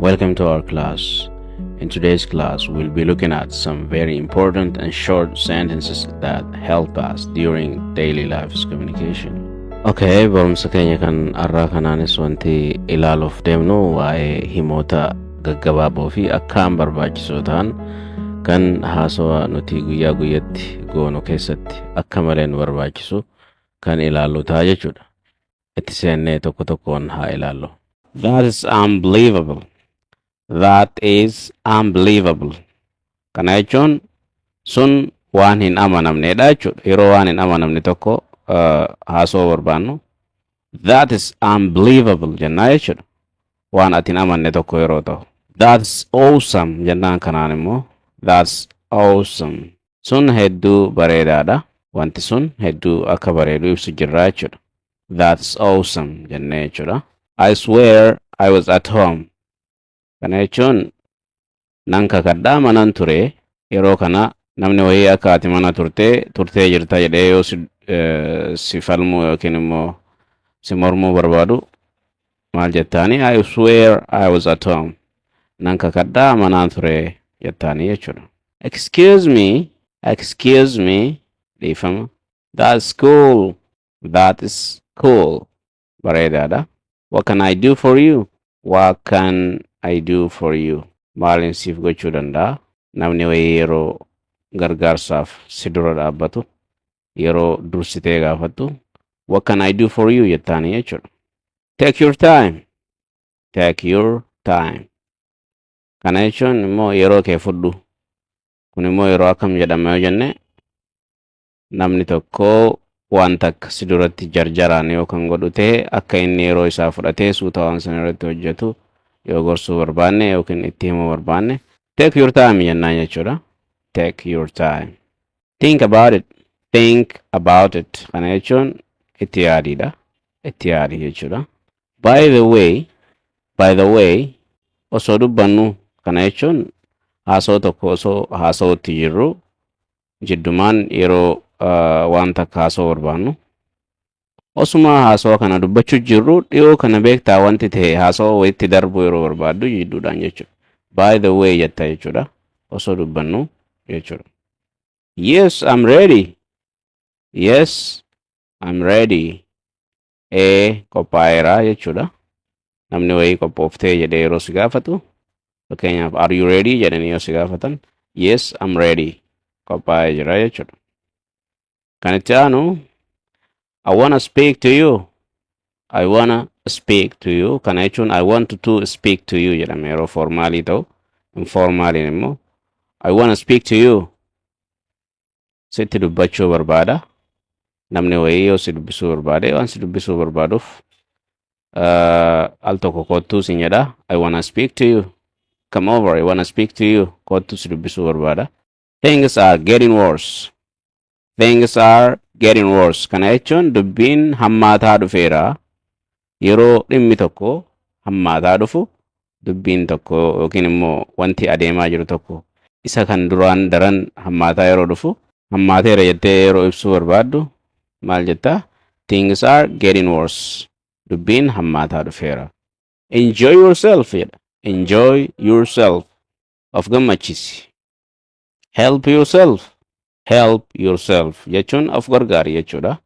Welcome to our class. In today's class, we'll be looking at some very important and short sentences that help us during daily life's communication. Okay, barumsa keenya kan har'aa kanaanis wanti ilaaluuf deemnu waa'ee himoota gaggabaaboo fi akkaan barbaachisoo ta'an kan haasawa nuti guyyaa guyyatti goonu keessatti akka malee nu barbaachisu kan ilaallu ta'a jechuudha. Itti seennee tokko tokkoon haa ilaallu. That is unbelievable. That is unbelievable. Kana jechuun sun waan hin amanamnedha jechuudha. Yeroo waan hin amanamne tokko haasawuu barbaannu, "That is unbelievable" jennaa jechuudha. Waan ati hin amanne tokko yeroo ta'u. "That's awesome" jennaan kanaan immoo, "That's awesome." Sun hedduu bareedaadha. Wanti sun hedduu akka bareedu ibsu jirra jechuudha. "That's awesome" jennee jechuudha. I swear I was at home. Kana jechuun nan kakadhaa manan ture. Yeroo kana namni wayii akka ati mana turtee turtee jirta jedhee yoo si falmuu yookiin immoo si mormuu barbaadu maal jettaani? "I swear I was at home." Nan kakadhaa manaan ture jettaanii jechuudha. Excuse me, excuse me, dhiifama. That's cool. That is cool. Bareedaadha. What can I do for you? What can I do for you? Maalin siif gochuu danda'a? Namni wayii yeroo gargaarsaaf si dura dhaabbatu, yeroo dursitee gaafattu, "What can I do for you?" jettaanii jechuudha. Take your time. Take your time. Kana jechuun immoo yeroo kee fudhu. Kun immoo yeroo akkam jedhama yoo jenne, namni tokko waan takka si duratti jarjaraan yoo kan godhu ta'e, akka inni yeroo isaa fudhatee suuta waan sana irratti hojjetu yoo gorsuu barbaanne yookiin itti himuu barbaanne, "Take your time" jennaan jechuudha. Take your time. Think about it. Think about it. Kana jechuun itti yaadiidha. Itti yaadi jechuudha. By the way, by the way, osoo dubbannu, kana jechuun haasoo tokko osoo haasa'utti jirru jiddumaan yeroo waan takka haasa'uu barbaannu, osuma haasawaa kana dubbachuu jirru, dhiyoo kana beektaa wanti ta'e, haasawaa wayitti darbuu yeroo barbaaddu jidduudhaan jechuudha. "By the way" jetta jechuudha. Osoo dubbannu jechuudha. Yes, I'm ready. Yes, I'm ready. Ee, qophaa'eera jechuudha. Namni wayii qophooftee jedhee yeroo si gaafatu, fakkeenyaaf "Are you ready?" jedhanii yoo si gaafatan, "Yes, I'm ready." Qophaa'ee jira jechuudha. Kan itti aanu, I wanna speak to you. I wanna speak to you. Kana jechuun "I want to speak to you" jedhama yeroo formaalii ta'u. Informaaliin immoo "I wanna speak to you." Sitti dubbachuu barbaada. Namni wayii yoo si dubbisuu barbaade, waan si dubbisuu barbaaduuf al tokko kottuu sin jedha. "I wanna speak to you. Come over, I wanna speak to you." Kottuu, si dubbisuu barbaada. Things are getting worse. Things are getting worse. Kana jechuun dubbiin hammaataa dhufeera. Yeroo dhimmi tokko hammaataa dhufu, dubbiin tokko yookiin immoo wanti adeemaa jiru tokko isa kan duraan daran hammaataa yeroo dhufu, hammaateera jettee yeroo ibsuu barbaaddu maal jettaa? Things are getting worse. Dubbiin hammaataa dhufeera. Enjoy yourself jedha. Enjoy yourself. Of gammachiisi. Help yourself. Help yourself jechuun of gargaari jechuudha.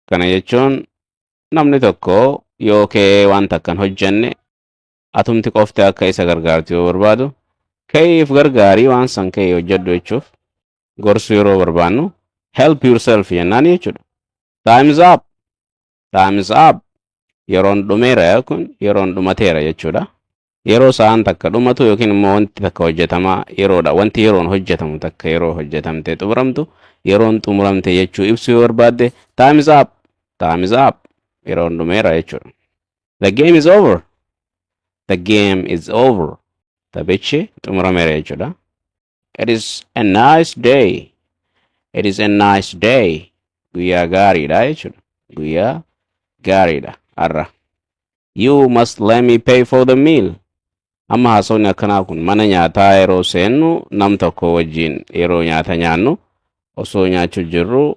Kana jechuun namni tokko yoo ka'ee waan takka hin hojjenne, atumti qofti akka isa gargaartu yoo barbaadu, ka'ee of gargaarii, waan san ka'ee hojjedhu jechuuf gorsuu yeroo barbaannu, "Help yourself" jennaan jechuudha. Time is up. Time is up. Yeroon dhumeera, kun yeroon dhumateera jechuudha. Yeroo sa'aan takka dhumatu yookiin immoo wanti takka hojjetamaa yeroodha. Wanti yeroon hojjetamu takka yeroo hojjetamtee xumuramtu, yeroon xumuramte jechuu ibsuu yoo barbaadde, "Time is up. Time is up." Yeroon dhumeera jechuudha. The game is over. The game is over. Taphichi xumurameera jechuudha. It is a nice day. It is a nice day. Guyyaa gaariidha jechuudha. Guyyaa gaariidha har'a. You must let me pay for the meal. Amma haasawni akkanaa kun mana nyaataa yeroo seennu, nam tokko wajjin yeroo nyaata nyaannu, osoo nyaachuu jirru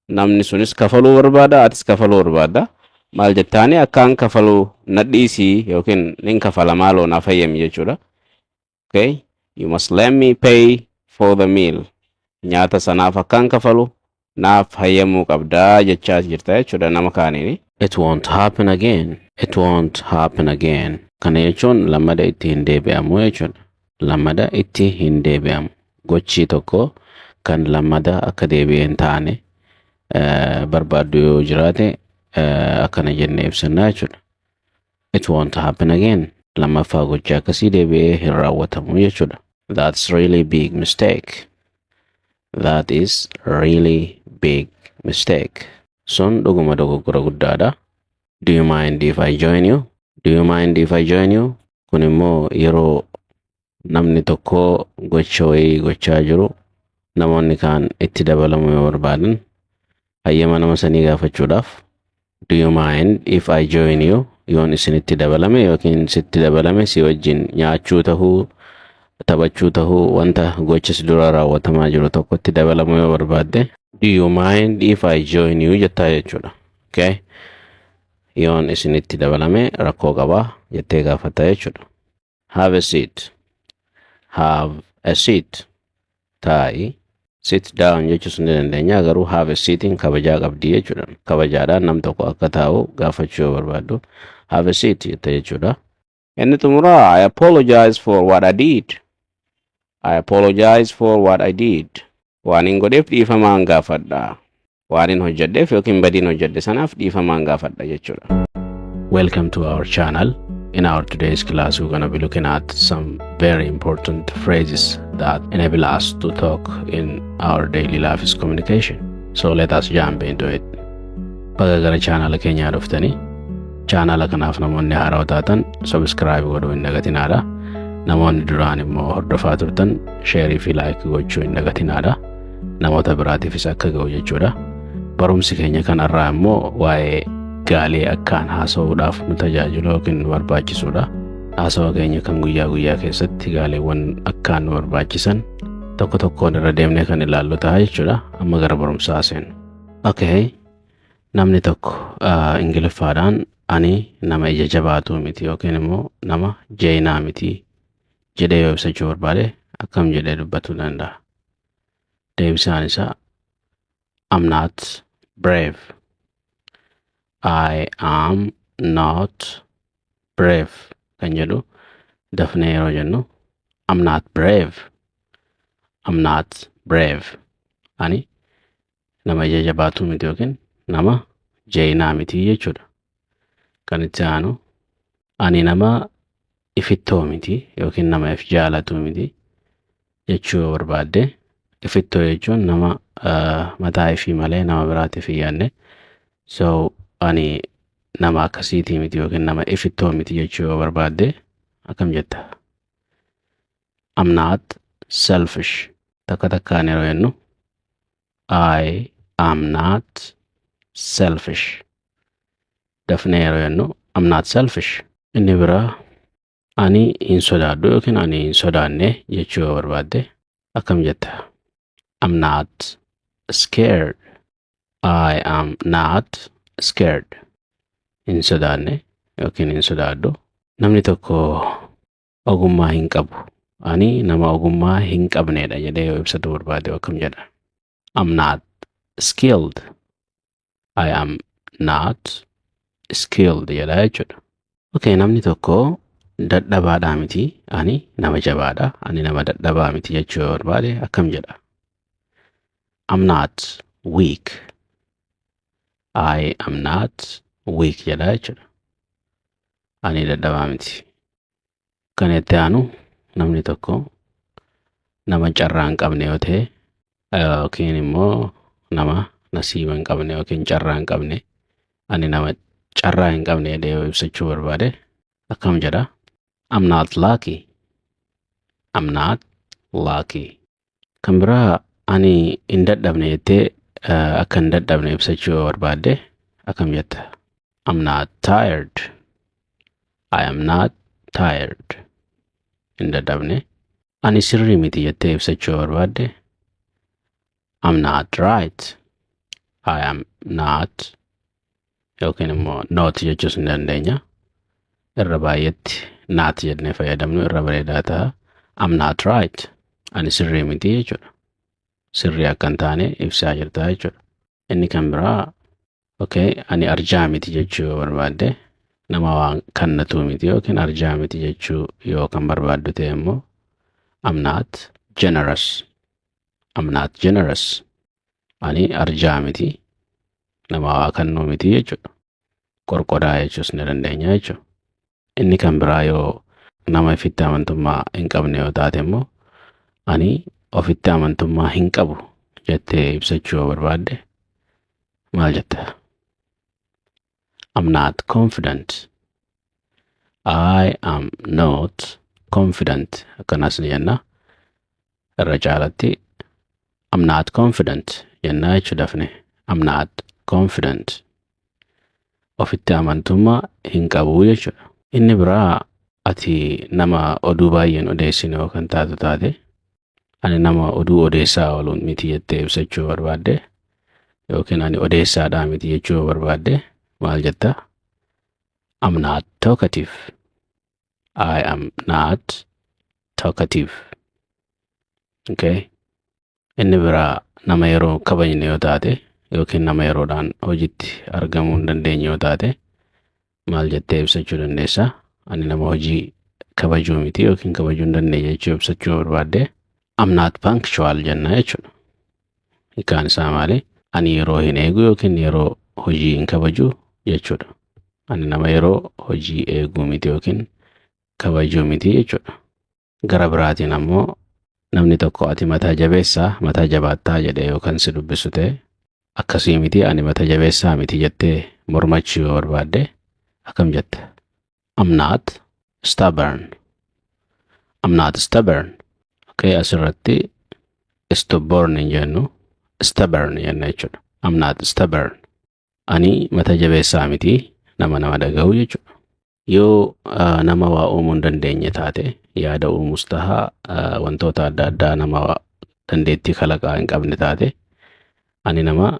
namni sunis kafaluu barbaada, atis kafaluu barbaadda. Maal jettaani? Akkaan kafaluu na dhiisii yookiin nin kafala, maaloo naaf hayyami jechuudha. Okay? You must let me pay for the meal. Nyaata sanaaf akkaan kafalu naaf hayyamuu qabdaa jechaa jirta jechuudha nama kaaniini. It won't happen again. It won't happen again. Kana jechuun lammada itti hin deebi'amu jechuudha. Lammada itti hin deebi'amu. Gochi tokko kan lammada akka deebi'ee hin taane barbaaddu yoo jiraate, akkana jennee ibsannaa jechuudha. It won't happen again. Lammaffaa gocha akkasii deebi'ee hin raawwatamu jechuudha. That's really big mistake. That is really big mistake. Sun dhuguma dogoggora guddaadha. Do you mind if I join you? Do you mind if I join you? Kun immoo yeroo namni tokko gocha wayii gochaa jiru namoonni kaan itti dabalamuu yoo barbaadan, hayyama nama sanii gaafachuudhaaf, "Do you mind if I join you?" Yoon isinitti dabalame yookiin sitti dabalame, si wajjin nyaachuu tahuu, taphachuu tahuu, wanta gocha si dura raawwatamaa jiru tokkotti dabalamuu yoo barbaadde, "Do you mind if I join you?" jettaa jechuudha. Okay? Yoon isinitti dabalame rakkoo qabaa jettee gaafatta jechuudha. Have a seat. Have a seat. Taa'i. "Sit down" jechuus ni dandeenya, garuu "have a seatiin" kabajaa qabdi jechuudha. Kabajaadhaan nam tokko akka taa'u gaafachuu yoo barbaaddu, "have a seat" jette jechuudha. Inni xumuraa, I apologize for what I did. I apologize for what I did. Waan hin godheef dhiifamaan gaafadha. Waan hin hojjedheef yookiin badiin hojjedhe sanaaf dhiifamaan gaafadha jechuudha. Welcome to our channel. In our today's class, we're going to be looking at some very important phrases that enable us to talk in our daily life's communication. So let us jump into it. Baga gara chaanala keenyaa dhuftanii. Chaanala kanaaf namoonni haarawaa taatan subscribe godhuu hin dagatinaadha. Namoonni duraan immoo hordofaa turtan share fi like gochuu hin dagatinaadha. Namoota biraatiifis akka ga'u jechuudha. Barumsi keenya kanarraa immoo waa'ee gaalee akkaan haasa'uudhaaf nu tajaajilu yookiin nu barbaachisuudha. Haasawa keenya kan guyyaa guyyaa keessatti gaaleewwan akkaan nu barbaachisan tokko tokkoon irra deemnee kan ilaallu ta'a jechuudha. Amma gara barumsaa seenu. Okay. Namni tokko Ingiliffaadhaan "Ani nama ija jabaatuu miti" yookiin immoo "nama jeenaa miti" jedhee yoo ibsachuu barbaade, akkam jedhee dubbachuu danda'a? Deebisaan isaa, "I'm not brave." "I am not brave" kan jedhu dafnee yeroo jennu, "I'm not brave." "I'm not brave." Ani nama ija jabaatuu miti yookiin nama jeenaa miti jechuudha. Kan itti aanu, "Ani nama ifittoo miti" yookiin "nama if jaalatuu miti" jechuu yoo barbaadde, ifittoo jechuun nama mataa ifii malee nama biraatiif hin yaadne. So "ani nama akkasiitii miti" yookiin "nama ifittoo miti" jechuu yoo barbaadde, akkam jetta? I'm not selfish. Takka takkaan yeroo jennu, "I am not selfish." Dafnee yeroo jennu, "I'm not selfish." Inni biraa, "Ani hin sodaadhu" yookiin "ani hin sodaanne" jechuu yoo barbaadde, akkam jetta? I'm not scared. I am not scared. Hin sodaanne yookiin hin sodaadhu. Namni tokko ogummaa hin qabu. "Ani nama ogummaa hin qabneedha" jedhee yoo ibsatu barbaade, akkam jedha? I'm not skilled. "I am not skilled" jedha jechuudha. Okay, namni tokko "dadhabaadhaa miti, ani nama jabaadha, ani nama dadhabaa miti" jechuu yoo barbaade, akkam jedha? I'm not weak. "I am not weak" jedha jechuudha. Ani dadhabaa miti. Kan itti aanu, namni tokko nama carraa hin qabne yoo ta'e yookiin immoo nama nasiiba hin qabne yookiin carraa hin qabne, "ani nama carraa hin qabne" jedhee yoo ibsachuu barbaade, akkam jedha? I'm not lucky. I'm not lucky. Kan biraa, "ani hin dadhabne" jettee akka hin dadhabne ibsachuu yoo barbaadde, akkam jetta? I'm not tired. I am not tired. Hin dadhabne. "Ani sirrii miti" jettee ibsachuu yoo barbaadde, I'm not right. I am not Yookiin immoo not jechuus ni dandeenya. Irra baay'eetti not jennee fayyadamnu irra bareedaa ta'a. I'm not right. Ani sirrii miti jechuudha. Sirrii akka hin taane ibsaa jirta jechuudha. Inni kan biraa, okay, ani arjaa miti jechuu yoo barbaadde, nama waan kennatuu miti yookiin arjaa miti jechuu yoo kan barbaaddu ta'e immoo, I'm not generous. I'm not generous. Ani arjaa miti. Nama waa kennuu miti jechuudha. Qorqodaa jechuus ni dandeenya jechuudha. Inni kan biraa, yoo nama ofitti amantummaa hin qabne yoo taate immoo, ani ofitti amantummaa hin qabu jettee ibsachuu yoo barbaadde maal jetta? I'm not confident. I am not confident. Akkanas ni jenna. Irra caalatti I'm not confident jennaa jechuu dafne. I'm not confident. Ofitti amantummaa hin qabu jechuudha. Inni biraa, ati nama oduu baay'een odeessine yoo kan taatu taate, ani nama oduu odeessaa ooluun miti jettee ibsachuu barbaadde yookiin ani odeessaadhaa miti jechuu yoo barbaadde maal jetta? I'm not talkative. I am not talkative. Okay. Inni biraa, nama yeroo kabajne yoo taate yookiin nama yeroodhaan hojiitti argamuu hin dandeenye yoo taate maal jettee ibsachuu dandeessa? Ani nama hojii kabajuu miti yookiin kabajuu hin dandeenye jechuu ibsachuu barbaadde, I'm not punctual jenna jechuudha. Hiikkaan isaa maali? Ani yeroo hin eegu yookiin yeroo hojii hin kabaju jechuudha. Ani nama yeroo hojii eeguu miti yookiin kabajuu miti jechuudha. Gara biraatiin ammoo, namni tokko ati mataa jabeessaa, mataa jabaattaa jedhee yookaan si dubbisu ta'e, akkasii miti, ani mata jabeessaa miti jettee mormachuu yoo barbaadde akkam jetta? I'm not stubborn. I'm not stubborn. Okay, asirratti stubborn hin jennu, stubborn jenna jechuudha. I'm not stubborn. Ani mata jabeessaa miti, nama nama dhaga'u jechuudha. Yoo nama waa uumuu hin dandeenye taate, yaada uumuus tahaa, wantoota adda addaa, nama dandeettii kalaqaa hin qabne taate, ani nama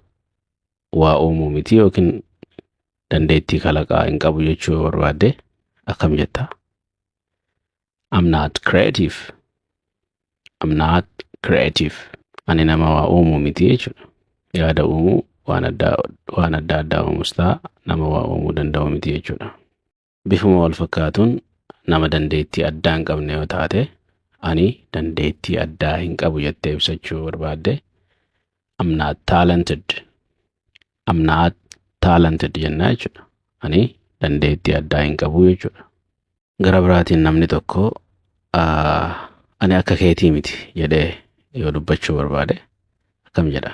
waa uumuu miti yookiin dandeettii kalaqaa hin qabu jechuu yoo barbaadde akkam jetta? I'm not creative. I'm not creative. Ani nama waa uumuu miti jechuudha. Yaada uumuu, waan adda addaa uumuus ta'a, nama waa uumuu danda'u miti jechuudha. Bifuma wal fakkaatuun, nama dandeettii addaa hin qabne yoo taate, ani dandeettii addaa hin qabu jettee ibsachuu barbaadde, I'm not talented. I'm not talented jennaa jechuudha. Ani dandeettii addaa hin qabu jechuudha. Gara biraatiin, namni tokko ani akka keetii miti jedhee yoo dubbachuu barbaade akkam jedha?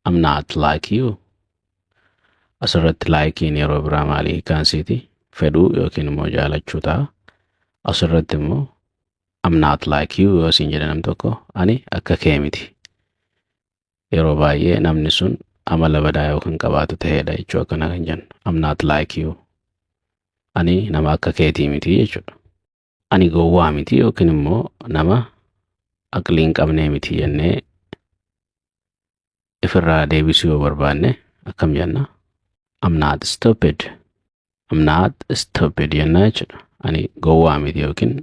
I'm not like you. Asirratti likeiin yeroo biraa maalii hiikkaan isiiti? Fedhuu yookiin immoo jaalachuu ta'a. Asirratti immoo I'm not like you yoo siin jedhe nam tokko, ani akka kee miti. Yeroo baay'ee namni sun amala badaa yoo kan qabaatu ta'edha jechuu akkana kan jennu. I'm not like you. Ani nama akka keetii miti jechuudha. Ani gowwaa miti yookiin immoo nama aqlii hin qabnee miti jennee ifirraa deebisuu yoo barbaanne akkam jenna? I'm not stupid. I'm not stupid jenna jechuudha. Ani gowwaa miti yookiin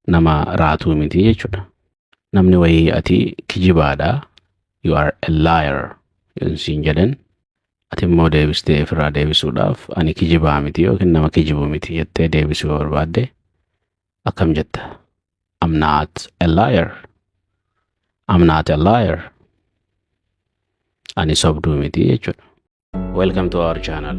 nama raatuu miti jechuudha. Namni wayii ati kijibaadha. You are a liar yoon siin jedhan, ati immoo deebistee ofirraa deebisuudhaaf ani kijibaa miti yookiin nama kijibu miti jettee deebisuu yoo barbaadde akkam jetta? I'm not a liar. I'm not a liar. Ani sobduu miti jechuudha. Welcome to our channel.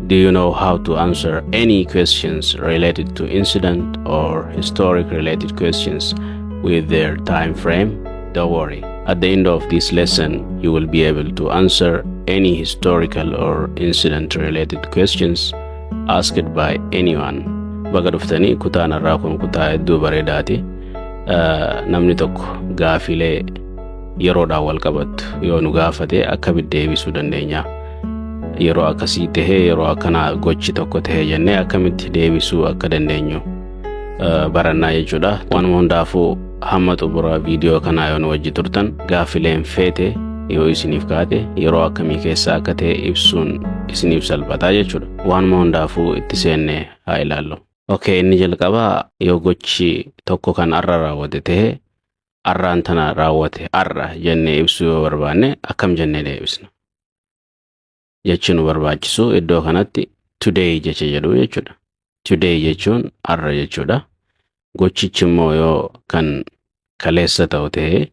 Do you know how to answer any questions related to incident or historic related questions with their time frame? Don't worry. At the end of this lesson, you will be able to answer any historical or incident related questions asked by anyone. Baga dhuftanii. Kutaan irraa kun kutaa hedduu bareedaati. Namni tokko gaafilee yeroodhaan wal qabattu yoo nu gaafate akkamitti deebisuu dandeenya? Yeroo akkasii tahee, yeroo akkanaa gochi tokko tahee jennee akkamitti deebisuu akka dandeenyu barannaa jechuudha. Waanuma hundaafuu hamma xumura viidiyoo kanaa yoo nu wajji turtan gaafileen feete yoo isiniif kaate, yeroo akkamii keessa akka ta'e ibsuun isiniif salphataa jechuudha. Waanuma hundaafuu itti seennee haa ilaallu. Okay, inni jalqabaa yoo gochi tokko kan arra raawwate ta'e, arraan tana raawwate, arra jennee ibsuu yoo barbaanne, akkam jennee deebisna? Jechi nu barbaachisu iddoo kanatti "today" jecha jedhu jechuudha. "Today" jechuun arra jechuudha. Gochichi immoo yoo kan kaleessa ta'u ta'e,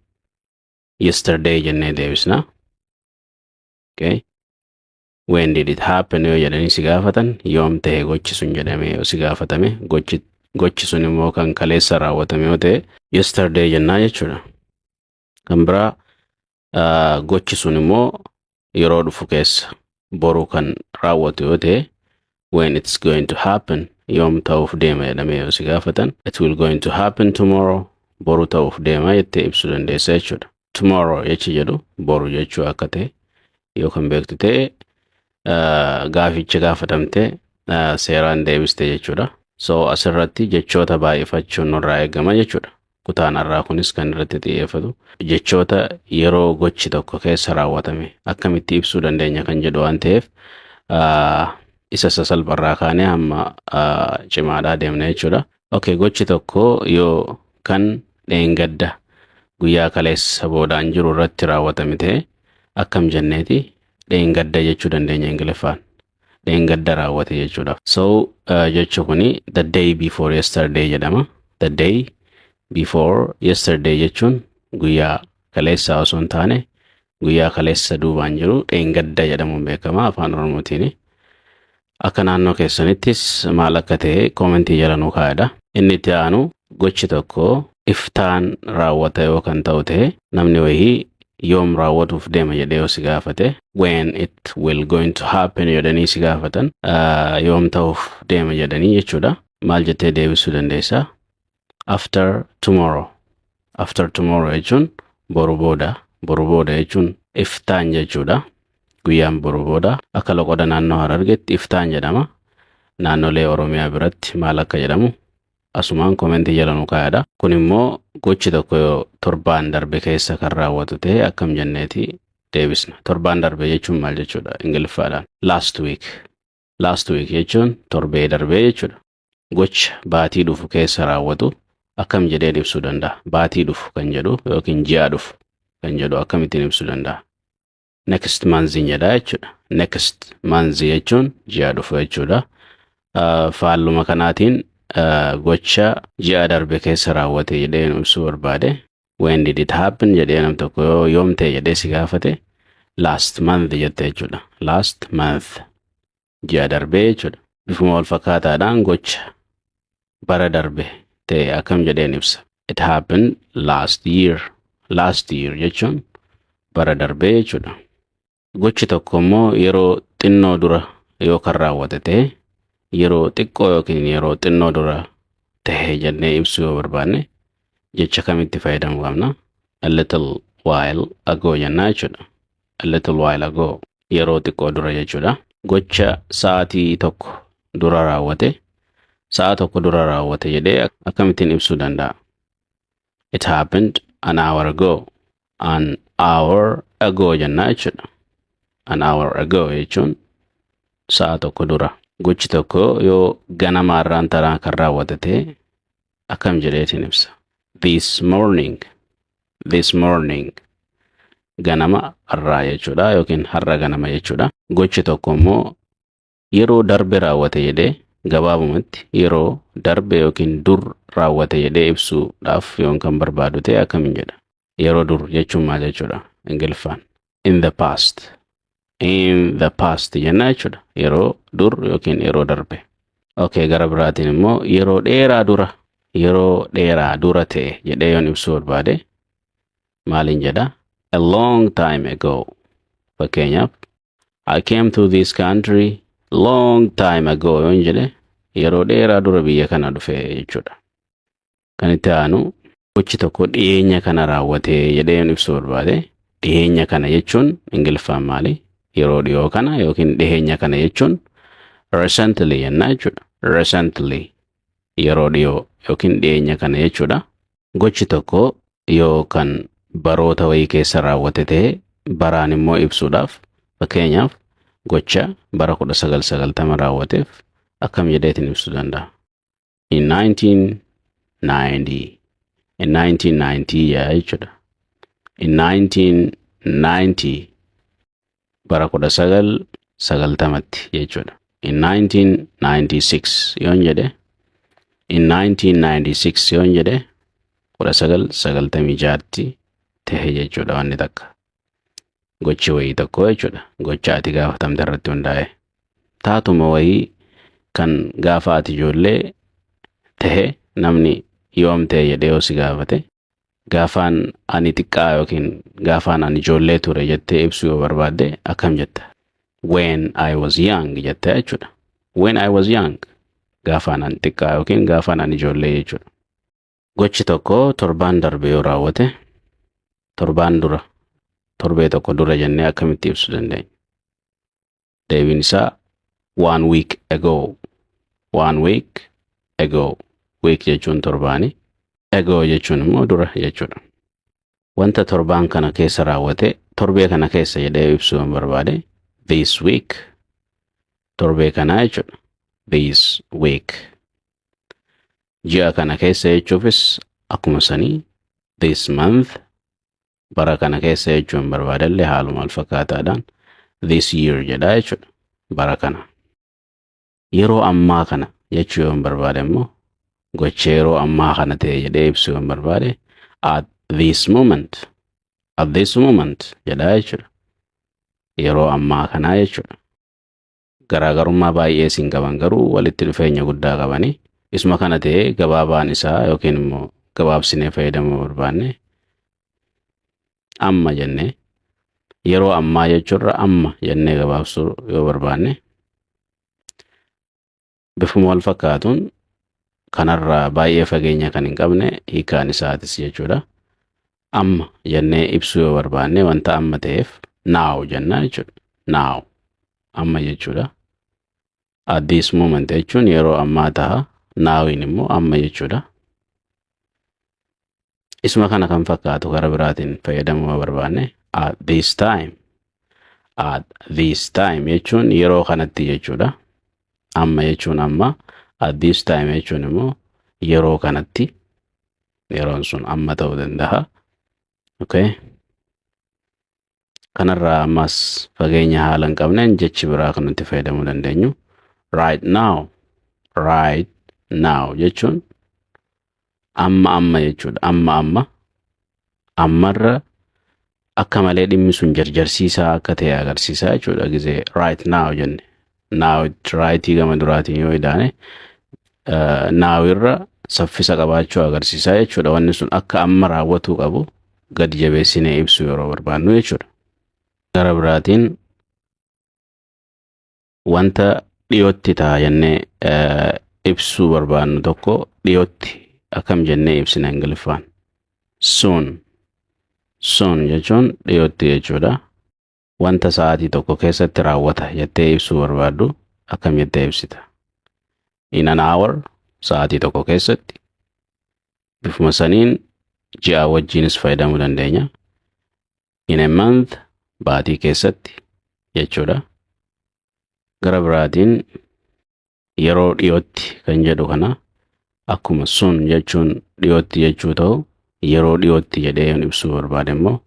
"yesterday" jennee deebisna. Okay. "When did it happen?" yoo jedhanii si gaafatan, yoom ta'e gochi sun jedhamee yoo si gaafatame, gochi sun immoo kan kaleessa raawwatame yoo ta'e, "yesterday" jennaa jechuudha. Kan biraa gochi sun immoo yeroo dhufu keessa, boru kan raawwatu yoo ta'e, "when it's going to happen", yoom ta'uuf deema jedhamee yoo si gaafatan, "It will going to happen tomorrow", boru ta'uuf deema jettee ibsuu dandeessa jechuudha. "Tomorrow" jechi jedhu boru jechuu akka ta'e yoo kan beektu ta'e, gaaficha gaafatamte seeraan deebiste jechuudha. So asirratti jechoota baay'ifachuun nurraa eegama jechuudha. Kutaan har'aa kunis kan irratti xiyyeeffatu jechoota yeroo gochi tokko keessa raawwatame akkamitti ibsuu dandeenya kan jedhu waan ta'eef, isa sasalpharraa kaanee hamma cimaadhaa deemna jechuudha. Okay, gochi tokko yoo kan dheengadda, guyyaa kaleessa boodaan jiru irratti raawwatame ta'e, akkam jenneeti dheengadda jechuu dandeenya Ingiliffaan? Dheengadda raawwate jechuudha. So jechi kuni "the day before yesterday" jedhama. "The day before yesterday" jechuun guyyaa kaleessaa osoo hin taane, guyyaa kaleessa duubaan jiru dheengadda jedhamuun beekama afaan Oromootiin. Akka naannoo keessanittis maal akka ta'e koomentii jala nuu kaa'edha. Inni itti aanu, gochi tokko iftaan raawwata yoo kan ta'u ta'e, namni wayii yoom raawwatuuf deema jedhee yoo si gaafate, "when it will going to happen" jedhanii si gaafatan, yoom ta'uuf deema jedhanii jechuudha. Maal jettee deebisuu dandeessaa? "After tomorrow." "After tomorrow" jechuun boru booda. Boru booda jechuun iftaan jechuudha. Guyyaan boru booda akka loqoda naannoo Harargeetti iftaan jedhama. Naannolee Oromiyaa biratti maal akka jedhamu asumaan komentii jala nu kaa'edha. Kun immoo gochi tokko yoo torbaan darbe keessa kan raawwatu ta'e, akkam jenneeti deebisna? Torbaan darbe jechuun maal jechuudha Ingiliffaadhaan? "Last week." "Last week" jechuun torbee darbee jechuudha. Gocha baatii dhufu keessa raawwatu akkam jedheen ibsuu danda'a? Baatii dhufu kan jedhu yookiin ji'a dhufu kan jedhu akkamittiin ibsuu danda'a? "Next month" jedha jechuudha. "Next month" jechuun ji'a dhufu jechuudha. Faalluma kanaatiin gocha ji'a darbe keessa raawwate jedhee ibsuu barbaade, "When did it happen?" jedhee nam tokko yoo yoom ta'e jedhee si gaafate, "last month" jette jechuudha. "Last month", ji'a darbee jechuudha. Bifuma wal fakkaataadhaan gocha bara darbe ta'e akkam jedheen ibsa? "It happened last year." "Last year" jechuun bara darbee jechuudha. Gochi tokko immoo yeroo xinnoo dura yoo kan raawwate ta'e, yeroo xiqqoo yookiin yeroo xinnoo dura ta'e jennee ibsuu yoo barbaanne, jecha kamitti fayyadamuu qabna? "A little while ago" jennaa jechuudha. "A little while ago", yeroo xiqqoo dura jechuudha. Gocha sa'aatii tokko dura raawwate, sa'a tokko dura raawwate jedhee akkamittiin ibsuu danda'a? "It happened an hour ago." "An hour ago" jennaa jechuudha. "An hour ago" jechuun sa'a tokko dura. Gochi tokko yoo ganama irraan taraa kan raawwate ta'e, akkam jedheetiin ibsa? "This morning." "This morning", ganama har'aa jechuudha yookiin har'a ganama jechuudha. Gochi tokko immoo yeroo darbe raawwate jedhee, gabaabumatti yeroo darbe yookiin dur raawwate jedhee ibsuudhaaf yoon kan barbaadu ta'e, akkamiin jedha? Yeroo dur jechuun maal jechuudha Ingiliffaan? "In the past." "In the past" jenna jechuudha. Yeroo dur yookiin yeroo darbe. Okay, gara biraatiin immoo yeroo dheeraa dura, yeroo dheeraa dura ta'e jedhee yoon ibsuu barbaade, maaliin jedha? "A long time ago." Fakkeenyaaf, "I came to this country long time ago" yoon jedhe, yeroo dheeraa dura biyya kana dhufe jechuudha. Kan itti aanu, gochi tokko dhiyeenya kana raawwate jedhee yoon ibsuu barbaade, dhiyeenya kana jechuun Ingiliffaan maali? Yeroo dhiyoo kana yookiin dhiyeenya kana jechuun "recently" jennaa jechuudha. "Recently", yeroo dhiyoo yookiin dhiyeenya kana jechuudha. Gochi tokko yoo kan baroota wayii keessa raawwate ta'e Baraan immoo ibsuudhaaf, fakkeenyaaf, gocha bara 1990 raawwateef akkam jedheetiin ibsuu danda'a? In 1990, in 1990 yaa jechuudha. In 1990, bara 1990tti jechuudha. In 1996 yoon jedhe, in 1996 yoon jedhe, 1996tti tahe jechuudha wanni takka. Gochi wayii tokko jechuudha. Gocha ati gaafatamte irratti hundaa'e. Taatuma wayii kan gaafa ati ijoollee tahe namni yoom ta'e jedhee yoo si gaafate, gaafaan ani xiqqaa yookiin gaafaan ani ijoollee ture jettee ibsuu yoo barbaadde akkam jetta? "When I was young" jette jechuudha. "When I was young", gaafaan ani xiqqaa yookiin gaafaan ani ijoollee jechuudha. Gochi tokko torbaan darbe yoo raawwate, torbaan dura, torbee tokko dura jennee akkamitti ibsuu dandeenya? Deebiin isaa "one week ago". "One week ago". "Week" jechuun torbaani. "Ago" jechuun immoo dura jechuudha. Wanta torbaan kana keessa raawwate, torbee kana keessa jedhee ibsuu yoo barbaade, "this week", torbee kanaa jechuudha. "This week". Ji'a kana keessa jechuufis akkuma sanii "this month". Bara kana keessa jechuun barbaadellee haaluma wal fakkaataadhaan "this year" jedha jechuudha. Bara kana. Yeroo ammaa kana jechuu yoon barbaade immoo, gocha yeroo ammaa kana ta'e jedhee ibsuu yoon barbaade, "at this moment", "at this moment" jedha jechuudha. Yeroo ammaa kanaa jechuudha. Garaagarummaa baay'ee siin qaban, garuu walitti dhufeenya guddaa qabanii. Isuma kana ta'ee gabaabaan isaa yookiin immoo gabaabsinee fayyadamuu barbaanne, amma jennee, yeroo ammaa jechuurra amma jennee gabaabsuu yoo barbaanne, bifuma wal fakkaatuun kanarraa baay'ee fageenya kan hin qabne hiikaan isaatis jechuudha. Amma jennee ibsuu yoo barbaanne, wanta amma ta'eef "now" jenna jechuudha. "Now", amma jechuudha. "At this moment" jechuun yeroo ammaa ta'a. "Nowiin" immoo amma jechuudha. Isuma kana kan fakkaatu gara biraatiin fayyadamuu yoo barbaanne, "at this time". "At this time" jechuun yeroo kanatti jechuudha. Amma jechuun amma, "at this time" jechuun immoo yeroo kanatti, yeroon sun amma ta'uu danda'a. Okay. Kanarraa ammas fageenya haala hin qabneen jechi biraa kan nuti fayyadamuu dandeenyu "right now". "Right now" jechuun amma amma jechuudha. Amma amma, ammarra akka malee dhimmi sun jarjarsiisaa akka ta'e agarsiisaa jechuudha. Gizee "right now" jenne, "now" rightii gama duraatiin yoo idaane, "now" irra saffisa qabaachuu agarsiisaa jechuudha. Wanni sun akka amma raawwatuu qabu gadi jabeessinee ibsuu yeroo barbaannu jechuudha. Gara biraatiin wanta dhiyootti ta'a jennee ibsuu barbaannu tokko dhiyootti akkam jennee ibsina Ingiliffaan? "Soon". "Soon" jechuun dhiyootti jechuudha. Wanta sa'aatii tokko keessatti raawwata jettee ibsuu barbaaddu akkam jettee ibsita? "In an hour", sa'aatii tokko keessatti. Bifuma saniin ji'a wajjinis fayyadamuu dandeenya. "In a month", baatii keessatti jechuudha. Gara biraatiin yeroo dhiyootti kan jedhu kana, akkuma "soon" jechuun dhiyootti jechuu ta'u, yeroo dhiyootti jedhee yoon ibsuu barbaade immoo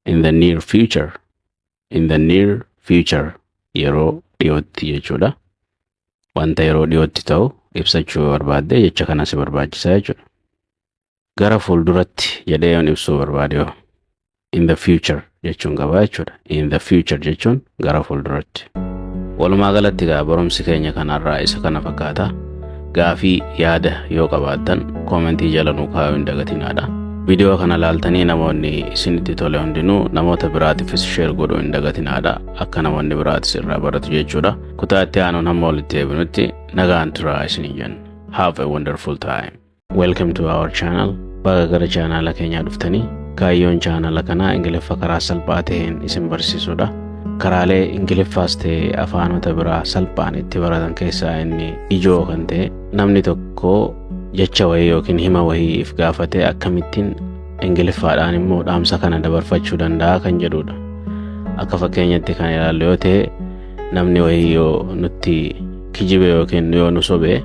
"in the near future". "In the near future", yeroo dhiyootti jechuudha. Wanta yeroo dhiyootti ta'u ibsachuu yoo barbaadde jecha kana si barbaachisa jechuudha. Gara fuulduratti jedhee yoon ibsuu barbaade yoo, "in the future" jechuun qaba jechuudha. "In the future" jechuun gara fuulduratti. Walumaa galatti egaa barumsi keenya kanarraa isa kana fakkaata. Gaafii, yaada yoo qabaattan commentii jala nuu kaa'uu hin dagatinaadha. Viidiyoo kana laaltanii namoonni isinitti tole hundinuu namoota biraatiifis share godhuu hin dagatinaadha. Akka namoonni biraatis irraa baratu jechuudha. Kutaa itti aanuun hamma walitti deebinutti nagaan turaa isiniin jenna. Have a wonderful time. Welcome to our channel. Baga gara chaanaala keenyaa dhuftanii. Kaayyoon chaanaala kanaa Ingiliffa karaa salphaa ta'een isin barsiisudha. Karaalee Ingiliffaas ta'e afaanota biraa salphaan itti baratan keessaa inni ijoo kan ta'e, namni tokko jecha wayii yookiin hima wayii if gaafatee akkamittiin Ingiliffaadhaan immoo dhaamsa kana dabarfachuu danda'a kan jedhudha. Akka fakkeenyatti kan ilaallu yoo ta'e, namni wayii yoo nutti kijibe yookiin yoo nu sobe,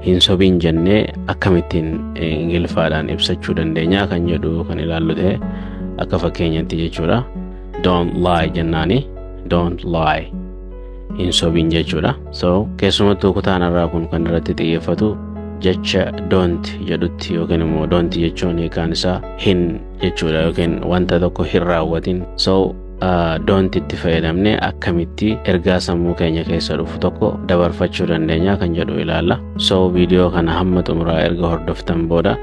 hin sobiin jennee akkamittiin Ingiliffaadhaan ibsachuu dandeenya kan jedhu kan ilaallu ta'e, akka fakkeenyatti jechuudha. "Don't lie" jennaani. "Don't lie", hin sobiin jechuudha. So keessumattuu kutaan irraa kun kan irratti xiyyeeffatu jecha "don't" jedhutti, yookiin immoo "don't" jechuun hiikaan isaa hin jechuudha, yookiin wanta tokko hin raawwatin. So "don't" itti fayyadamne akkamitti ergaa sammuu keenya keessa dhufu tokko dabarfachuu dandeenya kan jedhu ilaalla. So viidiyoo kana hamma xumuraa erga hordoftan booda,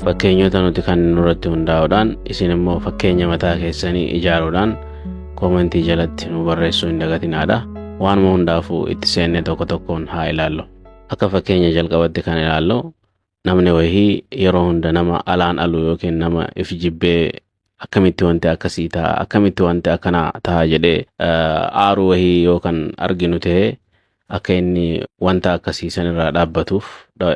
fakkeenyota nuti kan nurratti hundaa'uudhaan isin immoo fakkeenya mataa keessanii ijaaruudhaan koomentii jalatti nu barreessuu hin dagatinaadha. Waanuma hundaafuu itti seennee tokko tokkoon haa ilaallu. Akka fakkeenya jalqabatti kan ilaallu, namni wayii yeroo hunda nama alaan alu yookiin nama if jibbee akkamitti wanti akkasii ta'a, akkamitti wanti akkanaa ta'a jedhee aaruu wayii yoo kan arginu ta'e, akka inni wanta akkasii sanirraa dhaabbatuuf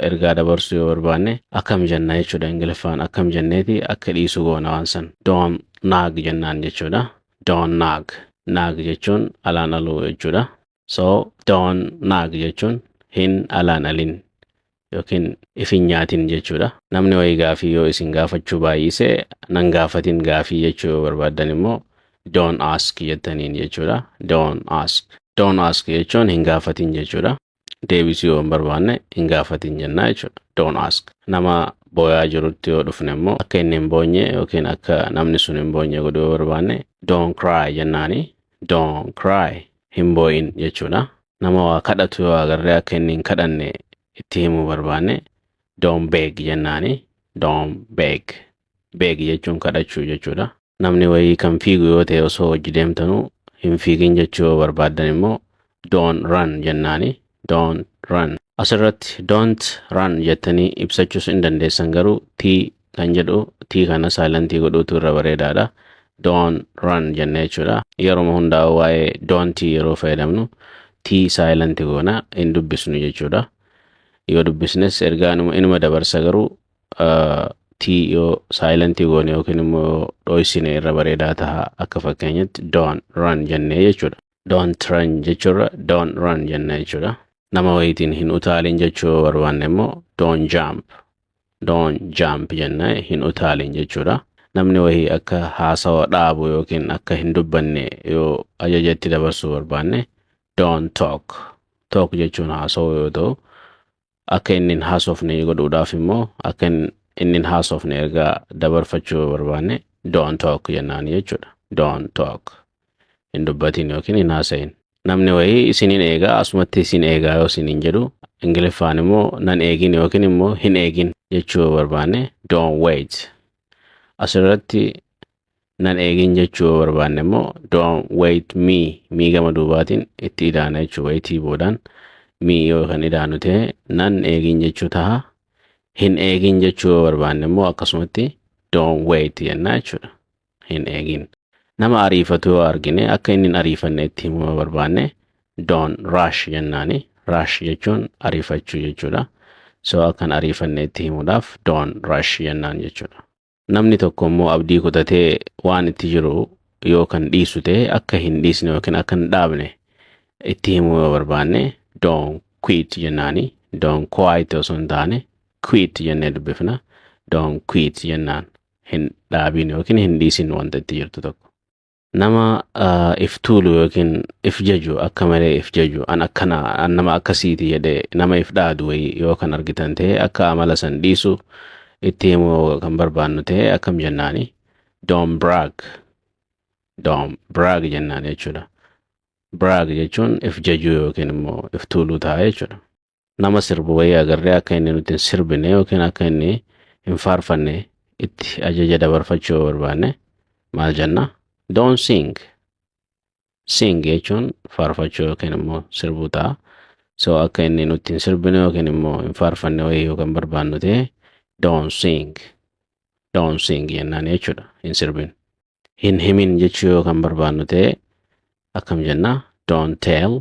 ergaa dabarsuu yoo barbaanne akkam jenna jechuudha? Ingiliffaan akkam jenneeti akka dhiisu goona waan san? "Don't nag" jennaan jechuudha. "Don't nag". "Nag" jechuun alaan aluu jechuudha. So "don't nag" jechuun hin alaan alin yookiin if hin nyaatin jechuudha. Namni wayii gaafii yoo isin gaafachuu baay'ise, nan gaafatin gaafii jechuu yoo barbaaddan immoo "don't ask" jettaniin jechuudha. "Don't ask". "Don't ask" jechuun hin gaafatin jechuudha. Deebisuu yoo hin barbaanne hin gaafatin jennaa jechuudha. "Don't ask". Nama booyaa jirutti yoo dhufne immoo, akka inni hin boonye yookiin akka namni sun hin boonye godhuu yoo barbaanne, "don't cry" jennaani. "Don't cry", hin boo'in jechuudha. Nama waa kadhatu yoo agarree, akka inni hin kadhanne itti himuu barbaanne, "don't beg" jennaani. "Don't beg". "Beg" jechuun kadhachuu jechuudha. Namni wayii kan fiigu yoo ta'e, osoo hojii deemtanuu hin fiigin jechuu yoo barbaaddan immoo, "don't run" jennaani. "Don't run". Asirratti "don't run" jettanii ibsachuus hin dandeessan, garuu t kan jedhu t kana silentii godhuutu irra bareedaadha. "Don't run" jenne jechuudha. Yeroo hundaa'u waa'ee "don't" yeroo fayyadamnu t silentii goona, hin dubbisnu jechuudha. Yoo dubbisnes ergaa inuma dabarsa, garuu t yoo silentii goone yookiin immoo dho'isine irra bareedaa ta'a. Akka fakkeenyatti "don't run" jennee jechuudha. "Don't run" jechuurra "don't run" jennee jechuudha. Nama wayiitiin hin utaalin jechuu yoo barbaanne immoo, "don't jump". "Don't jump" jennee, hin utaalin jechuudha. Namni wayii akka haasawa dhaabu yookiin akka hin dubbanne yoo ajajatti dabarsuu barbaanne, "don't talk". "Talk" jechuun haasawuu yoo ta'u, akka inni hin haasofne godhuudhaaf immoo, akka inni hin haasofne ergaa dabarfachuu yoo barbaanne, "don't talk" jennaani jechuudha. "Don't talk". Hin dubbatin yookiin hin haasa'in. Namni wayii isinin eegaa, asumatti isin eegaa yoo isiniin jedhu, Ingiliffaan immoo nan eegin yookiin immoo hin eegin jechuu yoo barbaanne, "don't wait". Asirratti nan eegin jechuu yoo barbaanne immoo, "don't wait me". Me gama duubaatiin itti idaana jechuu. Waitii boodaan me yoo kan idaanu ta'e, nan eegin jechuu taha. Hin eegin jechuu yoo barbaanne immoo akkasumatti "don't wait" jennaa jechuudha. Hin eegin. Nama ariifatu yoo argine, akka inni hin ariifanne itti himuu yoo barbaanne, "don't rush" jennaani. "Rush" jechuun ariifachuu jechuudha. So akka hin ariifanne itti himuudhaaf "don't rush" jennaan jechuudha. Namni tokko immoo abdii kutatee waan itti jiru yoo kan dhiisu ta'e, akka hin dhiisne yookiin akka hin dhaabne itti himuu yoo barbaanne, "don't quit" jennaani. "Don't quite" osoo hin taane "quit" jennee dubbifna. "Don't quit" jennaan, hin dhaabin yookiin hin dhiisin wanta itti jirtu tokko. Nama if tuulu yookiin if jaju, akka malee if jaju, an akkana, an nama akkasiiti jedhee nama if dhaadu wayii yoo kan argitan ta'e, akka amala san dhiisu itti himuu kan barbaannu ta'e akkam jennaani? "Don't brag". "Don't brag" jennaan jechuudha. "Brag" jechuun if jajuu yookiin immoo if tuuluu ta'a jechuudha. Nama sirbu wayii agarree, akka inni nuti hin sirbine yookiin akka inni hin faarfanne itti ajaja dabarfachuu yoo barbaanne maal jenna? "Don't sing". "Sing" jechuun faarfachuu yookiin immoo sirbuu ta'a. So akka inni nutti hin sirbine yookiin immoo hin faarfanne wayii yoo kan barbaannu ta'e, "don't sing". "Don't sing" jennaan jechuudha. Hin sirbin. Hin himin jechuu yoo kan barbaannu ta'e akkam jenna? "Don't tell".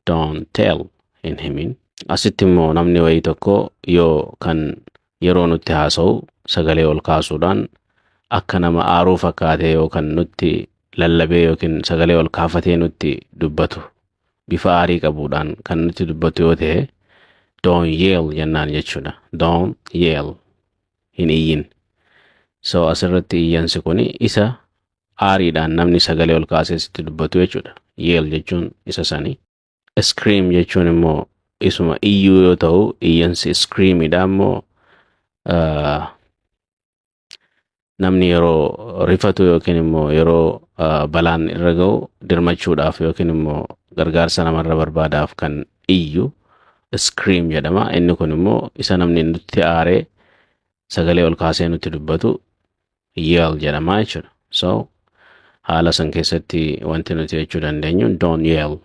"Don't tell". Hin himin. Asitti immoo namni wayii tokko yoo kan yeroo nutti haasa'u sagalee ol kaasuudhaan akka nama aaruu fakkaatee yoo kan nutti lallabee yookiin sagalee ol kaafatee nutti dubbatu, bifa aarii qabuudhaan kan nutti dubbatu yoo ta'e, "Don't yell" jennaan jechuudha. "Don't yell", hin iyyin. So asirratti iyyansi kun isa aariidhaan namni sagalee ol kaasee sitti dubbatu jechuudha. "Yell" jechuun isa sani. "Scream" jechuun immoo isuma iyyuu yoo ta'u, iyyansi screamidha immoo namni yeroo rifatu yookiin immoo yeroo balaan irra ga'u dirmachuudhaaf yookiin immoo gargaarsa namarra barbaadaaf kan iyyu "scream" jedhama. Inni kun immoo isa namni nutti aaree sagalee ol kaasee nutti dubbatu "yell" jedhama jechuudha. So haala san keessatti wanti nuti jechuu dandeenyu "Don't yell",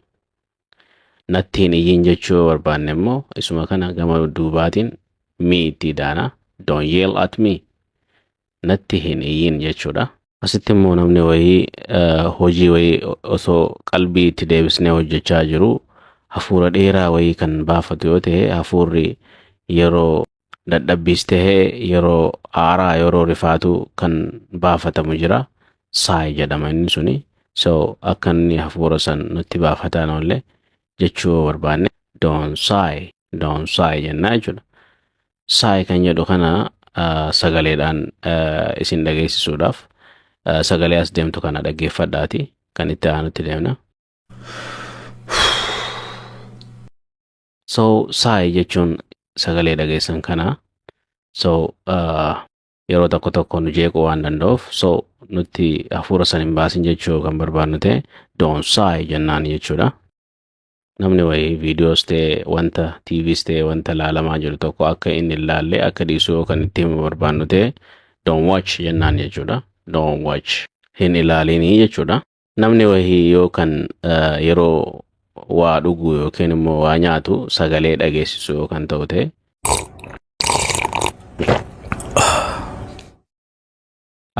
natti hin iyyin jechuu yoo barbaanne immoo isuma kana gama duubaatiin "me" itti daana. "Don't yell at me", natti hin iyyin jechuudha. Asitti immoo namni wayii hojii wayii osoo qalbii itti deebisnee hojjechaa jiru hafuura dheeraa wayii kan baafatu yoo ta'e, hafuurri yeroo dadhabbiis tahee yeroo aaraa yeroo rifaatu kan baafatamu jira. "Sigh" jedhama inni suni. So akka inni hafuura san nutti baafataan oollee jechuu yoo barbaanne, "Don't sigh, don't sigh" jennaa jechuudha. "Sigh" kan jedhu kana sagaleedhaan isin dhageessisuudhaaf sagalee as deemtu kana dhaggeeffadhaati kan itti aanutti deemna. So "sigh" jechuun sagalee dhageessan kana. So yeroo tokko tokko nu jeequu waan danda'uuf, so nutti hafuura san hin baasin jechuu kan barbaadnu ta'e, "Don't sigh" jennaan jechuudha. Namni wayii viidiyoos ta'e, wanta TVs ta'e, wanta laalamaa jiru tokko akka inni hin laalle, akka dhiisu yoo kan itti himu barbaadnu ta'e, "Don't watch" jennaan jechuudha. "Don't watch", hin ilaalinii jechuudha. Namni wayii yoo kan yeroo waa dhugu yookiin immoo waa nyaatu sagalee dhageessisu yoo kan ta'u ta'e,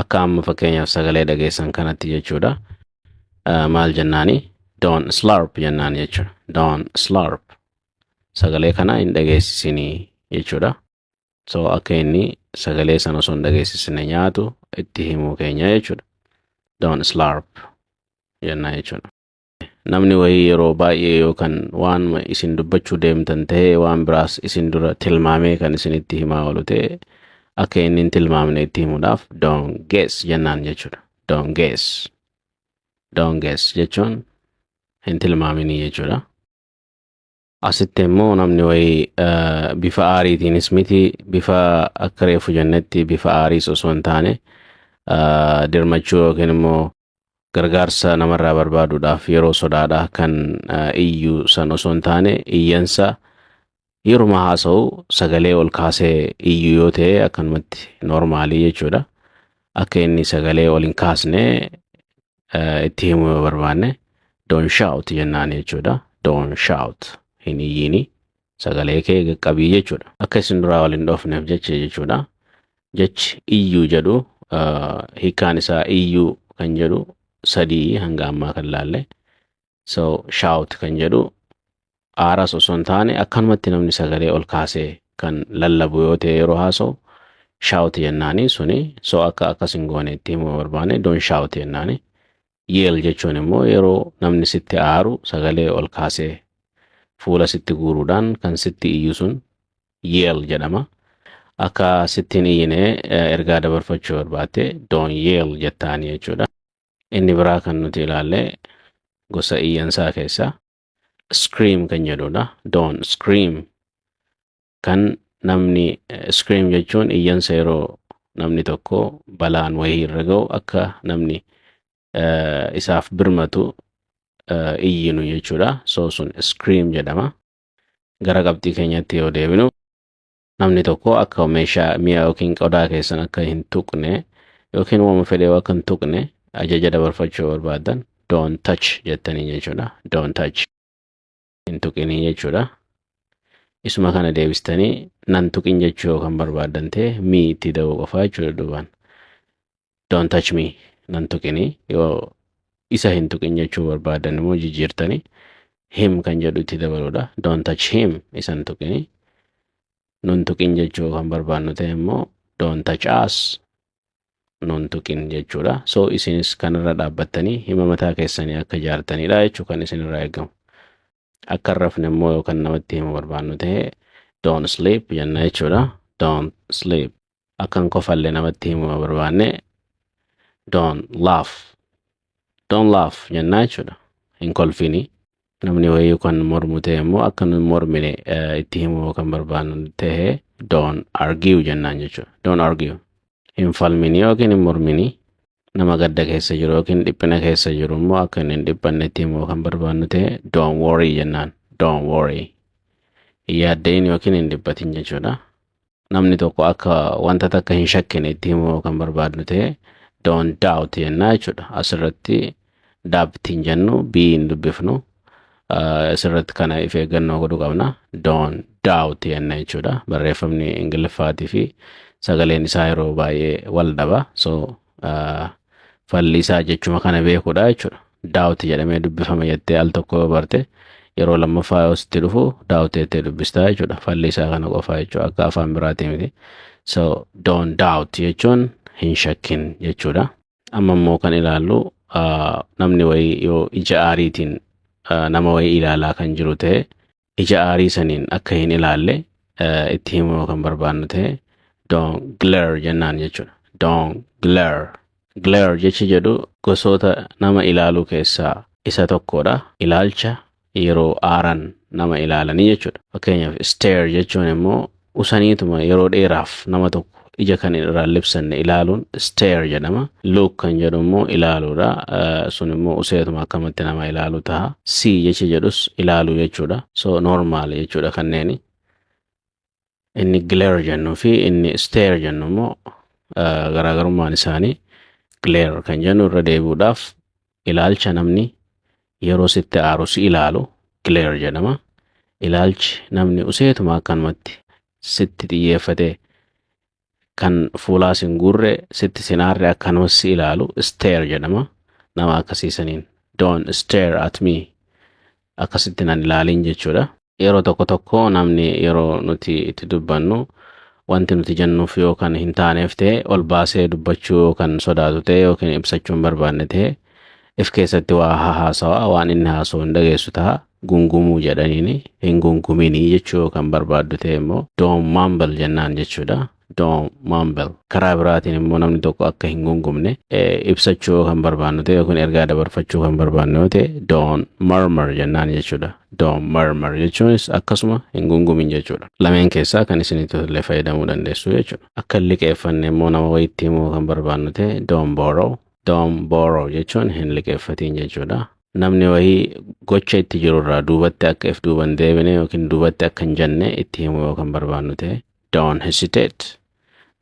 akka amma fakkeenyaaf sagalee dhageessan kanatti jechuudha. Maal jennaani? "Don't slurp" jennaan jechuudha. "Don't slurp." Sagalee kana hin dhageessisinii jechuudha. So akka inni sagalee sana osoo hin dhageessisne nyaatu itti himuu keenya jechuudha. "Don't slurp" jennaa jechuudha. Namni wayii yeroo baay'ee yookaan waan isin dubbachuu deemtan ta'ee waan biraas isin dura tilmaamee kan isinitti himaa oolu ta'e, akka inni hin tilmaamne itti himuudhaaf "Don't guess" jennaan jechuudha. "Don't guess." "Don't guess" jechuun hin tilmaaminii jechuudha. Asitti immoo namni wayii bifa aariitiinis miti, bifa akka reefu jennetti bifa aariis osoo hin taane, dirmachuu yookiin immoo gargaarsa namarraa barbaaduudhaaf yeroo sodaadha kan iyyuu san osoo hin taane, iyyansa yeruma haasa'u sagalee ol kaasee iyyuu yoo ta'e, akkanumatti normalii jechuudha. Akka inni sagalee ol hin kaasne itti himuu yoo barbaanne, "Don't shout" jennaan jechuudha. "Don't shout", hin iyyiini, sagalee kee qaqqabii jechuudha. Akka isin duraa wal hin dhoofneef jecha jechuudha. Jechi "iyyuu" jedhu hiikkaan isaa "iyyuu" kan jedhu sadii hanga ammaa kan laalle. So "shout" kan jedhu aaras osoo hin taane akkanumatti namni sagalee ol kaasee kan lallabu yoo ta'e yeroo haasa'u, "shout" jennaani suni. So akka akkas hin goone itti himuu barbaanne, "Don't shout" jennaani. "Yell" jechuun immoo yeroo namni sitti aaru sagalee ol kaasee fuula sitti guuruudhaan kan sitti iyyu sun "yell" jedhama. Akka sitti hin iyyine ergaa dabarfachuu barbaatte, "Don't yell" jettaanii jechuudha. Inni biraa kan nuti ilaalle gosa iyyansaa keessaa "scream" kan jedhudha. "Don't scream" kan namni "scream" jechuun iyyansa yeroo namni tokko balaan wayii irra ga'u akka namni isaaf birmatu iyyinu jechuudha. So sun "scream" jedhama. Gara qabxii keenyatti yoo deebinu, namni tokko akka meeshaa mi'a yookiin qodaa keessan akka hin tuqne yookiin waan fedhe akka hin tuqne ajaja dabarfachuu barbaadan, "Don't touch" jettanii jechuudha. "Don't touch", hin tuqinii jechuudha. Isuma kana deebistanii nan tuqin jechuu yoo kan barbaadan ta'e, "me" itti da'uu qofaa jechuudha duubaan. "Don't touch me", nan tuqinii. Yoo isa hin tuqin jechuu barbaadan immoo jijjiirtanii "him" kan jedhu itti dabaluudha. "Don't touch him", isa hin tuqinii. Nun tuqin jechuu kan barbaannu ta'e immoo "Don't touch us". Nun tuqin jechuudha. So isinis kanarra dhaabbattanii hima mataa keessanii akka ijaartanidha jechuu kan isinirraa eegamu. Akka hin rafne immoo yookaan namatti himuu barbaannu ta'e, "Don't sleep" jenna jechuudha. Don't sleep. Akka hin kofallee namatti himuu barbaanne, "Don't laugh. Don't laugh" jennaa jechuudha. Hin kolfini. Namni wayii kan mormu ta'e immoo, akka nu mormine itti himuu kan barbaannu ta'e, "Don't argue" jennaan jechuudha. Don't argue. Hin falmini yookiin hin mormini. Nama gadda keessa jiru yookiin dhiphina keessa jiru immoo, akka inni hin dhiphanne itti himuu kan barbaannu ta'e, "Don't worry" jennaan. Don't worry. Hin yaadda'in yookiin hin dhiphatin jechuudha. Namni tokko akka wanta takka hin shakkine itti himuu kan barbaadnu ta'e, "Don't doubt" jennaa jechuudha. Asirratti doubt hin jennu, b hin dubbifnu. Asirratti kana if eeggannoo godhuu qabna. Don't doubt jenna jechuudha. Barreeffamni Ingiliffaatii fi sagaleen isaa yeroo baay'ee wal dhaba. So falli isaa jechuma kana beekuudha jechuudha. Doubt jedhamee dubbifama jettee al tokko yoo barte, yeroo lammaffaa yoo sitti dhufu doubt jettee dubbistaa jechuudha. Falli isaa kana qofaa jechuudha. Akka afaan biraatii miti. So don't doubt jechuun hin shakkin jechuudha. Amma immoo kan ilaallu namni wayii yoo ija aariitiin nama wayii ilaalaa kan jiru ta'e, ija aarii saniin akka hin ilaalle itti himuu kan barbaannu ta'e, "Don't glare" jennaan jechuudha. Don't glare. Glare jechi jedhu gosoota nama ilaaluu keessaa isa tokkodha. Ilaalcha yeroo aaran nama ilaalanii jechuudha. Fakkeenyaaf, stare jechuun immoo usaniituma yeroo dheeraaf nama tokko ija kan irraa libsanne ilaaluun stare jedhama. Look kan jedhu immoo ilaaluudha. Sun immoo useetuma akkamatti nama ilaalu ta'a. See jechi jedhus ilaaluu jechuudha. So normal jechuudha kanneeni. Inni glare jennuu fi inni stare jennu immoo garaagarummaan isaanii, glare kan jennu irra deebi'uudhaaf ilaalcha namni yeroo sitti aaru si ilaalu glare jedhama. Ilaalchi namni useetuma akkanumatti sitti xiyyeeffatee kan fuulaas hin guurre, sitti sin aarre, akkanumas si ilaalu stare jedhama. Nama akkasiisaniin "Don't stare at me", akkasitti nan ilaalin jechuudha. Yeroo tokko tokko namni yeroo nuti itti dubbannu wanti nuti jennuuf yoo kan hin taaneef ta'e, ol baasee dubbachuu yoo kan sodaatu ta'e yookiin ibsachuu hin barbaanne ta'e, if keessatti waa haasawaa, waan inni haasa'u hin dhageessu ta'a. Gungumuu jedhaniini, hin gunguminii jechuu yoo kan barbaaddu ta'e immoo, "Don't mumble" jennaan jechuudha. Don't mumble. Karaa biraatiin immoo namni tokko akka hin gungumne ibsachuu yoo kan barbaannu ta'e yookiin ergaa dabarfachuu kan barbaannu yoo ta'e, "Don't murmur" jennaan jechuudha. Don't murmur jechuunis akkasuma hin gungumin jechuudha. Lameen keessaa kan isinitti tolee fayyadamuu dandeessu jechuudha. Akka hin liqeeffanne immoo nama wayitti himuu kan barbaannu ta'e, "Don't borrow." Don't borrow jechuun hin liqeeffatiin jechuudha. Namni wayii gocha itti jirurraa duubatti akka if duuban deebine yookiin duubatti akka hin jenne itti himuu yoo kan barbaannu ta'e, "Don't hesitate."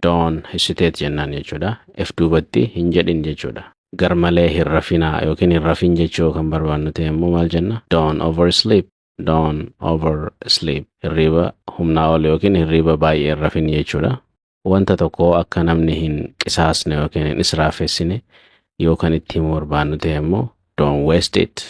Don't hesitate jennaan jechuudha. If duubatti hin jedhin jechuudha. Garmalee hin rafinaa yookiin hin rafin jechuu kan barbaannu ta'e immoo maal jenna? Don't oversleep. Don't oversleep. Hirriiba humnaa ol yookiin hirriiba baay'ee hin rafin jechuudha. Wanta tokko akka namni hin qisaasne yookiin hin israafessine yoo kan itti himuu barbaannu ta'e immoo, "Don't waste it.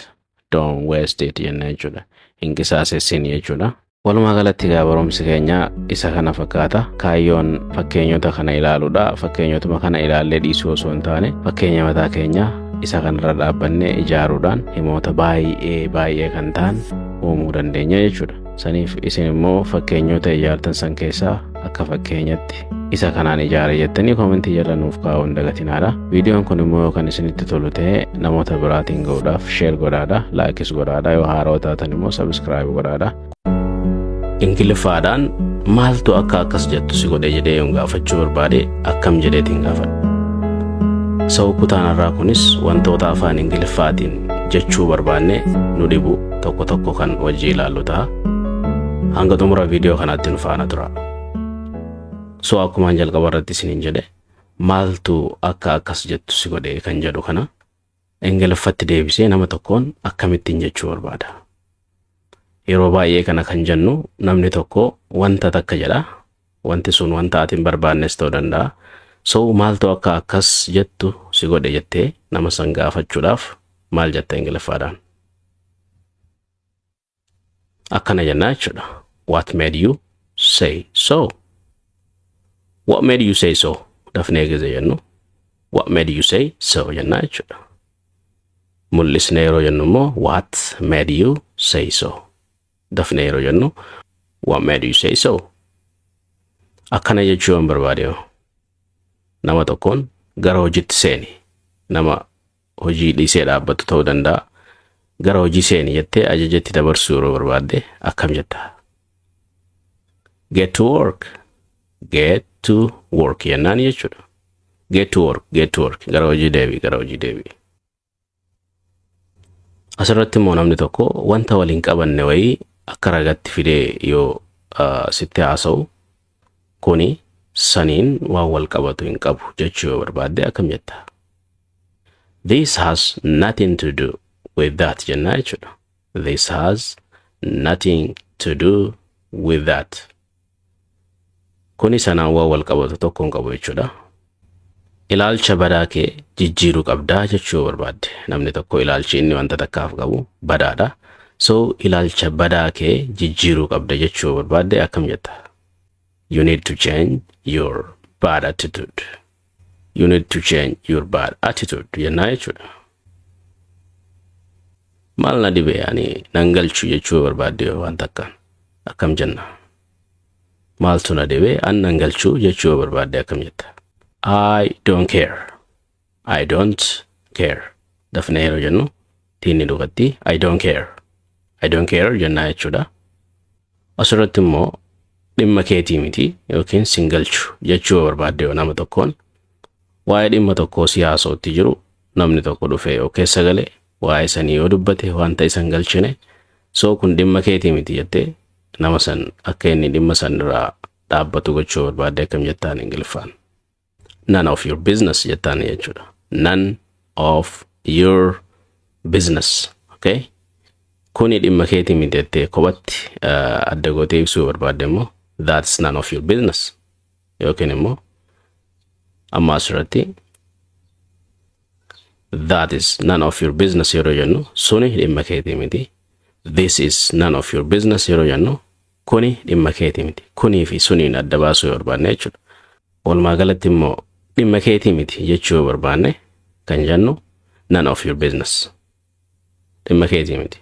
Don't waste it" jenna jechuudha. Hin qisaasessin jechuudha. Walumaa galatti egaa barumsi keenya isa kana fakkaata. Kaayyoon fakkeenyota kana ilaaluudha. Fakkeenyotuma kana ilaallee dhiisuu osoo hin taane, fakkeenya mataa keenya isa kanarra dhaabbannee ijaaruudhaan himoota baay'ee baay'ee kan ta'an uumuu dandeenya jechuudha. Saniif isin immoo fakkeenyota ijaartan san keessaa akka fakkeenyatti isa kanaan ijaare jettanii koomentii jala nuuf kaa'uu hin dagatinaadha. Viidiyoon kun immoo yoo kan isinitti tolu ta'e, namoota biraatiin ga'uudhaaf share godhaadha, like is godhaadha, yoo haarawaa taatan immoo subscribe godhaadha. Ingiliffaadhaan maaltu akka akkas jettu si godhe jedhee yoon gaafachuu barbaade, akkam jedheetiin gaafadha? So kutaan irraa kunis wantoota afaan Ingiliffaatiin jechuu barbaanne nu dhibu tokko tokko kan wajji ilaallu ta'a. Hanga xumura viidiyoo kanaatti nu faana tura. So akkumaan jalqaba irratti isiniin jedhe, maaltu akka akkas jettu si godhe kan jedhu kana Ingiliffatti deebisee nama tokkoon akkamittiin jechuu barbaada? Yeroo baay'ee kana kan jennu, namni tokko wanta takka jedha. Wanti sun wanta ati hin barbaannes ta'uu danda'a. So maaltu akka akkas jettu si godhe jettee nama san gaafachuudhaaf maal jetta Ingiliffaadhaan? Akkana jennaa jechuudha. What made you say so? What made you say so? Dafnee gize jennu. "What made you say so?" jennaa jechuudha. Mul'isnee yeroo jennu immoo, "What made you say so?" Dafnee yeroo jennu, "What made you say so?" Akkana jechuu yoon barbaade, nama tokkoon gara hojiitti seeni, nama hojii dhiisee dhaabbatu ta'uu danda'a. Gara hojii seeni jettee ajajatti dabarsuu yeroo barbaadde akkam jetta? "Get to work." "Get to work" jennaan jechuudha. "Get to work, get to work." Gara hojii deebi, gara hojii deebi. Asirratti immoo namni tokko wanta waliin qabanne wayii akka ragatti fidee yoo sitti haasa'u, kuni saniin waan wal qabatu hin qabu jechuu yoo barbaadde akkam jetta? "This has nothing to do with that" jennaa jechuudha. "This has nothing to do with that." Kuni sanaan waan wal qabatu tokko hin qabu jechuudha. Ilaalcha badaa kee jijjiiruu qabdaa jechuu yoo barbaadde, namni tokko ilaalchi inni wanta takkaaf qabu badaadha. So ilaalcha badaa kee jijjiiruu qabda jechuu yoo barbaadde akkam jetta? "You need to change your bad attitude." "You need to change your bad attitude" jennaa jechuudha. Maal na dhibe, ani nan galchu jechuu yoo barbaadde waan takkaan akkam jenna? Maaltu na dhibe, an nan galchu jechuu yoo barbaadde akkam jetta? "I don't care." "I don't care." Dafnee yeroo jennu tiinni dhugatti "I don't care." "I don't care" jennaa jechuudha. Asirratti immoo dhimma keetii miti yookiin sin galchu jechuu yoo barbaadde, yoo nama tokkoon waa'ee dhimma tokkoo si haasa'utti jiru, namni tokko dhufee yoo keessa gale, waa'ee sanii yoo dubbate, wanta isan galchine, so kun dhimma keetii miti jettee nama san akka inni dhimma san irraa dhaabbatu gochuu yoo barbaadde akkam jettaan Ingiliffaan? "None of your business" jettaan jechuudha. "None of your business." Okay? Kuni dhimma keetii miti jettee kophatti adda gootee ibsuu yoo barbaadde immoo, "That's none of your business." Yookiin immoo amma asirratti "That is none of your business" yeroo jennu, suni dhimma keetii miti. "This is none of your business" yeroo jennu, kuni dhimma keetii miti. Kunii fi suniin adda baasuu yoo barbaanne jechuudha. Walumaa galatti immoo dhimma keetii miti jechuu yoo barbaanne kan jennu, "None of your business." Dhimma keetii miti.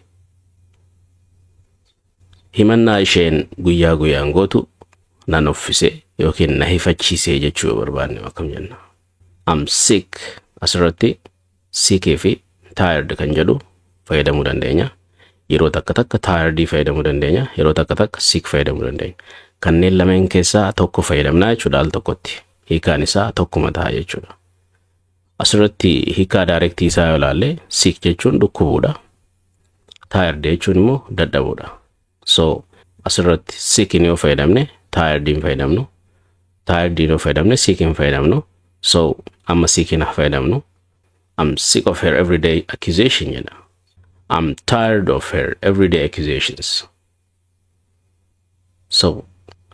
Himannaa isheen guyyaa guyyaan gootu nan uffise yookiin na hifachiisee jechuu yoo barbaanne akkam jenna? "I'm sick." Asirratti sickii fi tired kan jedhu fayyadamuu dandeenya. Yeroo takka takka tired fayyadamuu dandeenya. Yeroo takka takka sick fayyadamuu dandeenya. Kanneen lameen keessaa tokko fayyadamnaa jechuudha al tokkotti. Hiikaan isaa tokkuma ta'a jechuudha. Asirratti hiikaa directii isaa yoo ilaalle, sick jechuun dhukkubuudha. Tired jechuun immoo dadhabuudha. So asirratti sick yoo fayyadamne tired hin fayyadamnu. Tired yoo fayyadamne sick hin fayyadamnu. So amma sick haa fayyadamnu. "I'm sick of her everyday accusation" jedha. "I'm tired of her everyday accusations." So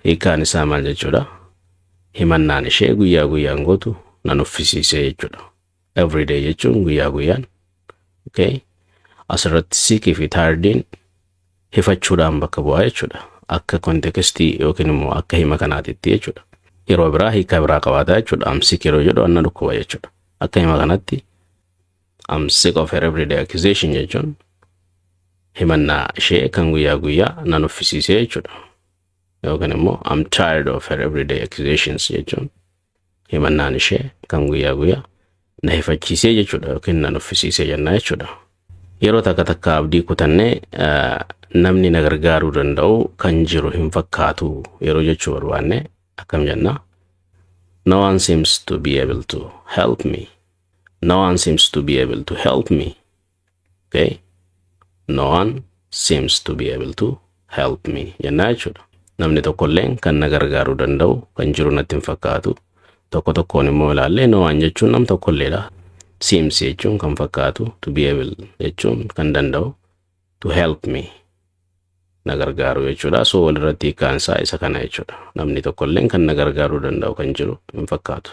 hiikaan isaa maal jechuudha? Himannaan ishee guyyaa guyyaan gootu nan uffisiisee jechuudha. Everyday jechuun guyyaa guyyaan. Okay. Asirratti sickii fi tirediin hifachuudhaan bakka bu'aa jechuudha. Akka contextii yookiin immoo akka hima kanaatitti jechuudha. Yeroo biraa hiikaa biraa qabaata jechuudha. "I'm sick" yeroo jedhu anna dhukkuba jechuudha. Akka hima kanatti "I'm sick of her everyday accusation" jechuun himannaa ishee kan guyyaa guyyaa nan uffisiisee jechuudha. Yookiin immoo "I'm tired of her everyday accusations" jechuun himannaan ishee kan guyyaa guyyaa na hifachiisee jechuudha yookiin na nuffisiisee jennaa jechuudha. Yeroo takka takka abdii kutannee namni na gargaaruu danda'u kan jiru hin fakkaatu yeroo jechuu barbaanne akkam jenna? "No one seems to be able to help me." "No one seems to be able to help me." Okay? "No one seems to be able to help me" jennaa jechuudha. Namni tokkolleen kan na gargaaruu danda'u kan jiru natti hin fakkaatu. Tokko tokkoon immoo ilaallee, no one jechuun nam tokkolleedha. Seems jechuun kan fakkaatu, to be able jechuun kan danda'u, to help me na gargaaru jechuudha. So walirratti hiikkaan isaa isa kana jechuudha. Namni tokkolleen kan na gargaaruu danda'u kan jiru hin fakkaatu.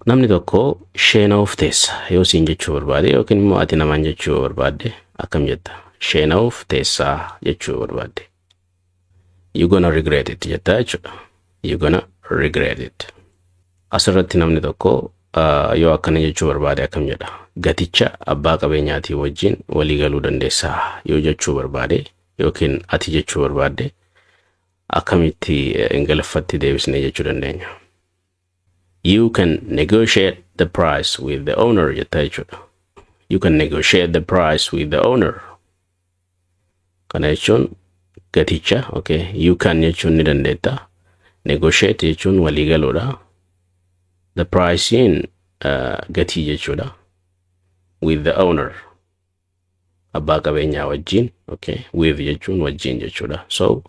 Namni tokko sheena'uuf teessa yoo siin jechuu barbaade yookiin immoo ati namaan jechuu yoo barbaadde akkam jetta? Sheena'uuf teessaa jechuu yoo barbaadde. "You gonna regret it" jetta jechuudha. "You gonna regret it." Asirratti namni tokko yoo akkana jechuu barbaade akkam jedha? Gaticha abbaa qabeenyaatii wajjin walii galuu dandeessaa yoo jechuu barbaade yookiin ati jechuu barbaadde, akkamitti Ingiliffatti deebisnee jechuu dandeenya? "You can negotiate the price with the owner" jetta jechuudha. "You can negotiate the price with the owner." Kana jechuun gaticha, okay, "you can" jechuun ni dandeetta. "Negotiate" jechuun walii galuudha. "The price" in gatii jechuudha. "With the owner", abbaa qabeenyaa wajjin, okay, "with" jechuun wajjin jechuudha. So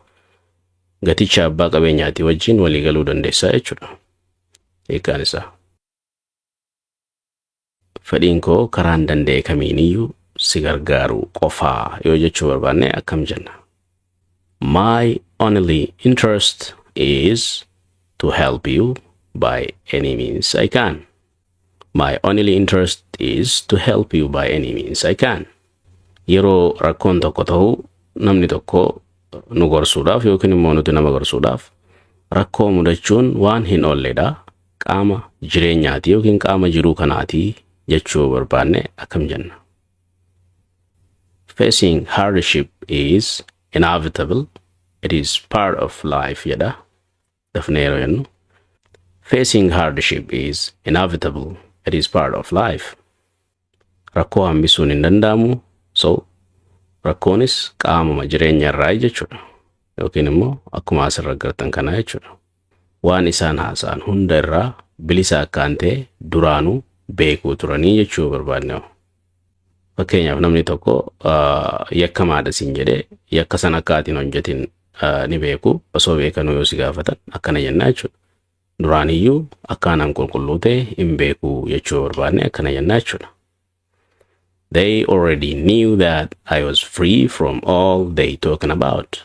gaticha abbaa qabeenyaatii wajjin walii galuu dandeessaa jechuudha. Hiikkaan isaa. Fedhiin koo karaan danda'e kamiiniyyuu si gargaaru qofaa yoo jechuu barbaanne akkam jenna? "My only interest is to help you by any means I can." "My only interest is to help you by any means I can." Yeroo rakkoon tokko ta'u, namni tokko nu gorsuudhaaf yookiin immoo nuti nama gorsuudhaaf, rakkoo mudachuun waan hin oolledha. Qaama jireenyaati yookiin qaama jiruu kanaati jechuu barbaanne akkam jenna? "Facing hardship is inevitable. It is part of life" jedha. Dafnee yeroo jennu, "Facing hardship is inevitable. It is part of life." Rakkoo hambisuun hin danda'amu. So rakkoonis qaamuma jireenya irraa jechuudha. Yookiin immoo akkuma asirra agartan kana jechuudha. Waan isaan haasa'an hunda irraa bilisa akkaan ta'e duraanuu beekuu turanii jechuu barbaanne. Fakkeenyaaf, namni tokko yakkamaadha siin jedhee, yakka sana akka ati hin hojjetin ni beeku. Osoo beekanuu yoo si gaafatan akkana jennaa jechuudha. Duraaniyyuu akkaan qulqulluu ta'e hin beeku jechuu barbaanne akkana jennaa jechuudha. "They already knew that I was free from all they talking about."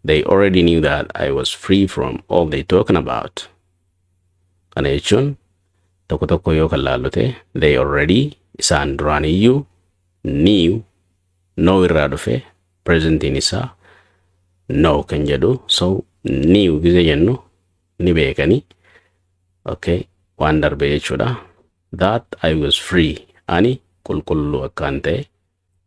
"They already knew that I was free from all they talking about." Kana jechuun tokko tokko yoo kan laallu ta'e, "they already", isaan duraaniyyuu, "knew", "know" irraa dhufe, presentiin isaa "know" kan jedhu. So "knew" gise jennu ni beekanii, okay, waan darbe jechuudha. "That I was free", ani qulqulluu akkaan ta'e,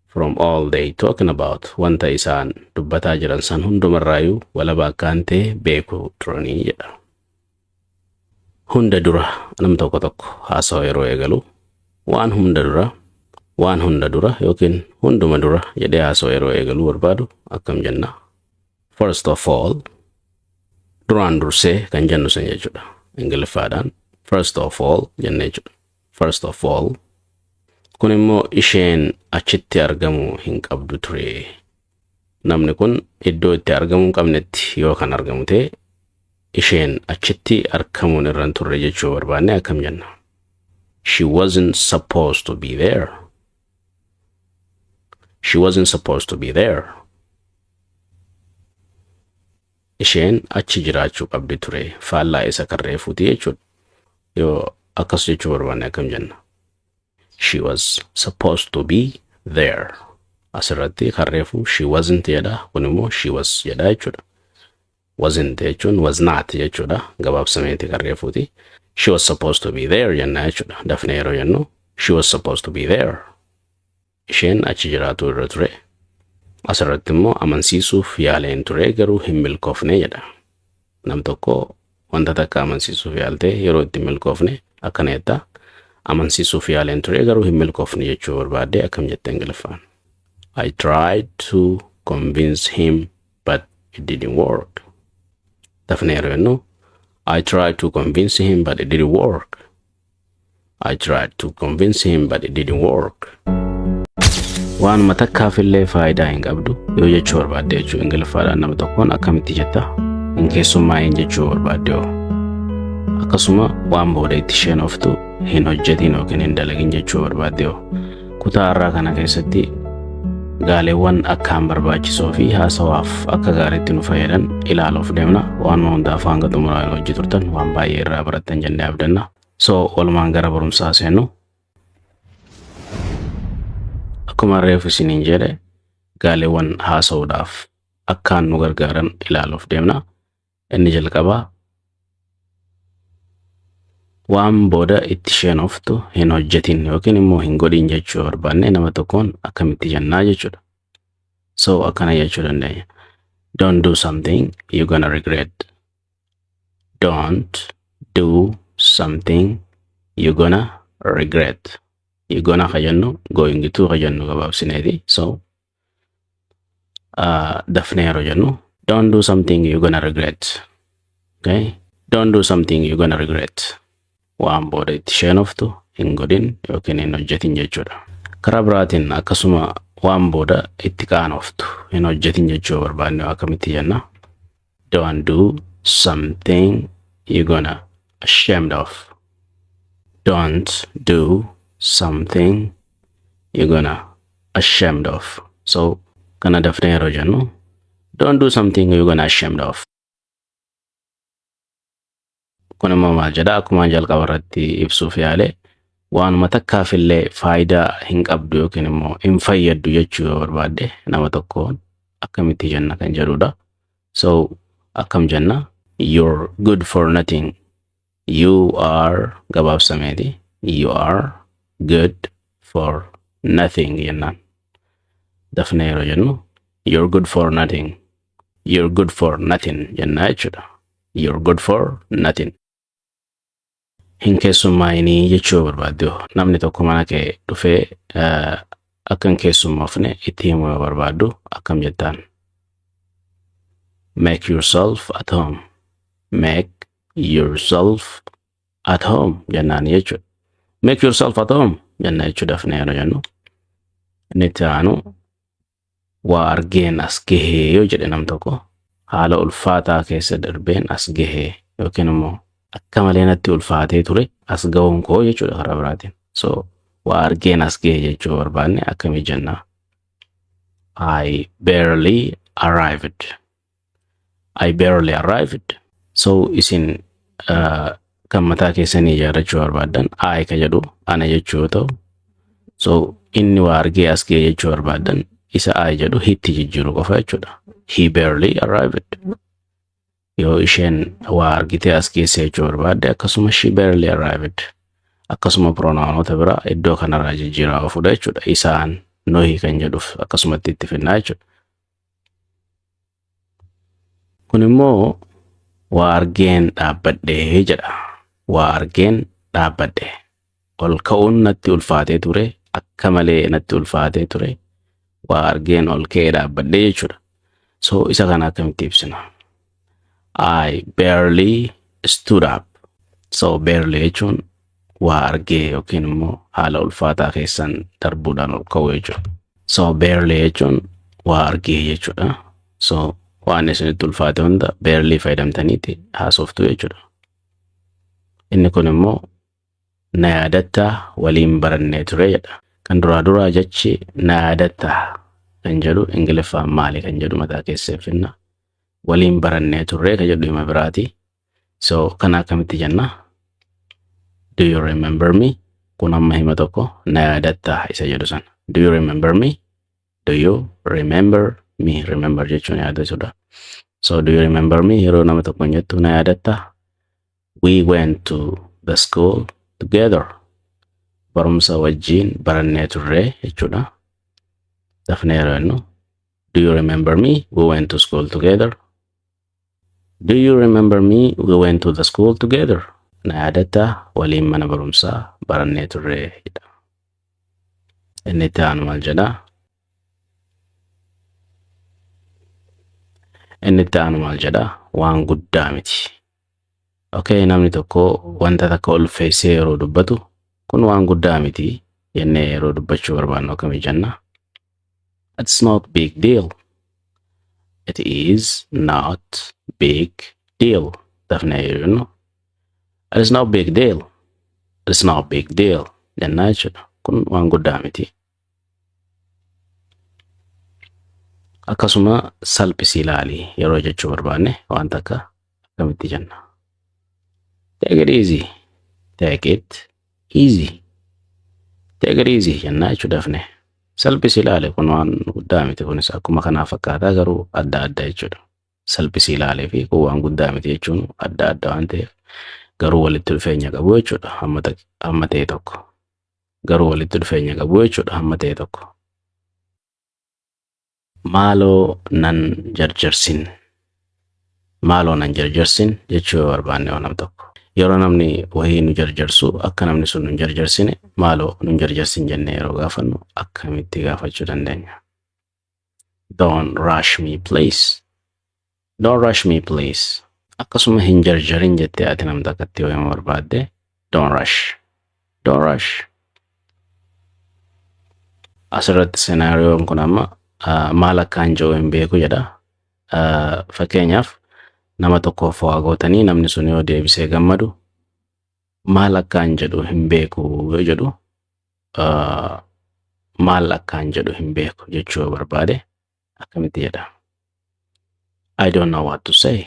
"from all they talking about", wanta isaan dubbataa jiran san hundumarraayyuu walaba akkaan ta'e beeku turanii jedha. Hunda dura, nam tokko tokko haasawa yeroo eegalu waan hunda dura, waan hunda dura yookiin hunduma dura jedhee haasawa yeroo eegaluu barbaadu akkam jenna? "First of all", duraan dursee kan jennu san jechuudha. Ingiliffaadhaan "first of all" jenne jechuudha. "First of all". Kun immoo isheen achitti argamuu hin qabdu ture. Namni kun iddoo itti argamuu hin qabnetti yoo kan argamu ta'e, isheen achitti argamuun irra hin turre jechuu barbaanne akkam jenna? "She wasn't supposed to be there." "She wasn't supposed to be there." Isheen achi jiraachuu qabdi ture. Faallaa isa kan reefuuti jechuudha. Yoo akkas jechuu barbaanne akkam jenna? "She was supposed to be there." Asirratti kan reefu "she wasn't" jedha. Kun immoo "she was" jedha jechuudha. "Wasn't" jechuun "was not" jechuudha. Gabaabsameeti kan reefuuti. "She was supposed to be there" jenna jechuudha. Dafnee yeroo jennu, "She was supposed to be there." Isheen achi jiraatu irra ture. Asirratti immoo amansiisuuf yaaleen ture garuu hin milkoofne jedha. Nam tokko wanta takka amansiisuuf yaaltee yeroo itti hin milkoofne akkana jetta. Amansiisuuf yaaleen ture garuu hin milkoofne jechuu barbaadde akkam jette Ingiliffaan? "I tried to convince him, but it didn't work." Dafnee yeroo jennu, "I tried to convince him, but it didn't work." "I tried to convince him, but it didn't work." Waanuma takkaafillee faayidaa hin qabdu yoo jechuu barbaadde jechuu, Ingiliffaadhaan nama tokkoon akkamitti jetta? Hin keessummaa'in jechuu barbaadde hoo? Akkasuma waan booda itti isheen oftu hin hojjetin yookiin hin dalagin jechuu barbaadde hoo? Kutaa har'aa kana keessatti gaaleewwan akkaan barbaachisoo fi haasawaaf akka gaariitti nu fayyadan ilaaluuf deemna. Waanuma hundaaf hanga xumuraa hojii turtan waan baay'ee irraa barattan jennee abdanna. So walumaan gara barumsaa seennu. Akkuma reefu isiniin jedhe, gaaleewwan haasa'uudhaaf akkaan nu gargaaran ilaaluuf deemna. Inni jalqabaa Waan booda itti sheenoftu hin hojjetin yookiin immoo hin godhin jechuu yoo barbaanne nama tokkoon akkamitti jennaa jechuudha. So akkana jechuu dandeenya. Don't do something you're gonna regret. Don't do something you're gonna regret. You gonna ka jennu going to ka jennu gabaabsineeti. So dafnee yeroo jennu, don't do something you're gonna regret. Okay? Don't do something you're gonna regret. Waan booda itti sheenoftu hin godhin yookiin hin hojjetin jechuudha. Karaa biraatiin akkasuma waan booda itti qaanoftu hin hojjetin jechuu barbaanne akkamitti jenna? Don't do something you're gonna ashamed of. Don't do something you're gonna ashamed of. So kana dafnee yeroo jennu, don't do something you're gonna ashamed of. Kun immoo maal jedha? Akkuma jalqaba irratti ibsuuf yaale, waanuma takkaafillee faayidaa hin qabdu yookiin immoo hin fayyaddu jechuu yoo barbaadde nama tokkoon akkamitti jenna kan jedhudha. So akkam jenna? You're good for nothing. You are gabaabsameeti. You are good for nothing jennaan. Dafnee yeroo jennu, you're good for nothing. You're good for nothing jennaa jechuudha. You're good for nothing. Hin keessummaa'inii jechuu yoo barbaadde, namni tokko mana kee dhufee akka hin keessummoofne itti himuu yoo barbaaddu akkam jettaan? Make yourself at home. Make yourself at home jennaan jechuudha. Make yourself at home jenna jechuudha dafnee yeroo jennu. Inni itti aanu, waa argeen as gahee yoo jedhe nam tokko, haala ulfaataa keessa darbeen as gahee yookiin immoo akka malee natti ulfaatee ture as ga'uun koo jechuudha karaa biraatiin. So waa argeen as gahe jechuu barbaanne akkamii jennaa? I barely arrived. I barely arrived. So isin kan mataa keessanii ijaarrachuu barbaaddan, I ka jedhu ana jechuu yoo ta'u, so inni waa argee as gahe jechuu barbaaddan, isa I jedhu he tti jijjiiruu qofa jechuudha. He barely arrived. Yoo isheen waa argitee as geesse jechuu barbaadde, akkasuma she barely arrived. Akkasuma pronounota biraa iddoo kanarraa jijjiiraa ofuudha jechuudha. Isaan, nuyi kan jedhuuf akkasumatti itti finnaa jechuudha. Kun immoo waa argeen dhaabbadhee jedha. Waa argeen dhaabbadhe. Ol ka'uun natti ulfaatee ture. Akka malee natti ulfaatee ture. Waa argeen ol ka'ee dhaabbadhee jechuudha. So isa kana akkamitti ibsina? I barely stood up. So barely jechuun waa argee yookiin immoo haala ulfaataa keessan darbuudhaan ol ka'uu jechuudha. So barely jechuun waa argee jechuudha. So waan isinitti ulfaate hunda barely fayyadamtaniiti haasoftu jechuudha. Inni kun immoo na yaadattaa, waliin barannee ture jedha. Kan duraa duraa jechi na yaadattaa kan jedhu Ingiliffaan maali kan jedhu mataa keessee finna. Waliin barannee turre kan jedhu hima biraati. So kana akkamitti jenna? Do you remember me? Kun amma hima tokko, na yaadattaa isa jedhu sana. Do you remember me? Do you remember me? Remember jechuun yaadachuudha. So do you remember me yeroo nama tokkoon jettu, na yaadattaa? We went to the school together. Barumsa wajjin barannee turre jechuudha. Dafnee yeroo jennu, do you remember me? We went to school together. Do you remember me? We went to the school together. Na yaadattaa, waliin mana barumsaa barannee turre jedha. Inni itti aanu maal jedhaa? Inni itti aanu maal jedhaa? Waan guddaa miti. Okay, namni tokko wanta takka ulfeessee yeroo dubbatu, kun waan guddaa miti jennee yeroo dubbachuu barbaannu akkamii jenna? It's not big deal. It is not big deal. Dafnee yeroo jennu, it is not big deal. It is not big deal jennaa jechuudha. Kun waan guddaa miti. Akkasuma salphisii ilaali yeroo jechuu barbaanne waan takka akkamitti jenna? Take it easy. Take it easy. Take it easy jennaa jechuu dafne. Salphisii ilaali, kun waan guddaa miti, kunis akkuma kanaa fakkaataa garuu adda adda jechuudha. Salphisii ilaalee fi kun waan guddaa miti jechuun adda adda waan ta'eef Garuu walitti dhufeenya qabu jechuudha hamma ta'e tokko. Garuu walitti dhufeenya qabu jechuudha hamma ta'e tokko. Maaloo nan jarjarsin. Maaloo nan jarjarsin jechuu yoo barbaanne yoo nam tokko. Yeroo namni wayii nu jarjarsu, akka namni sun nu hin jarjarsine, maaloo nu hin jarjarsin jennee yeroo gaafannu akkamitti gaafachuu dandeenya? Don't rush me, please. Don't rush me, please. Akkasuma hin jarjarin jettee ati nam takkatti yoo himuu barbaadde, don't rush. Don't rush. Asirratti scenarioon kun amma maal akkaan jiru hin beeku jedha. Fakkeenyaaf, nama tokkoof waa gootanii namni sun yoo deebisee gammadu, maal akkaan jedhu hin beeku yoo jedhu, maal akkaan jedhu hin beeku jechuu yoo barbaade akkamitti jedha? I don't know what to say.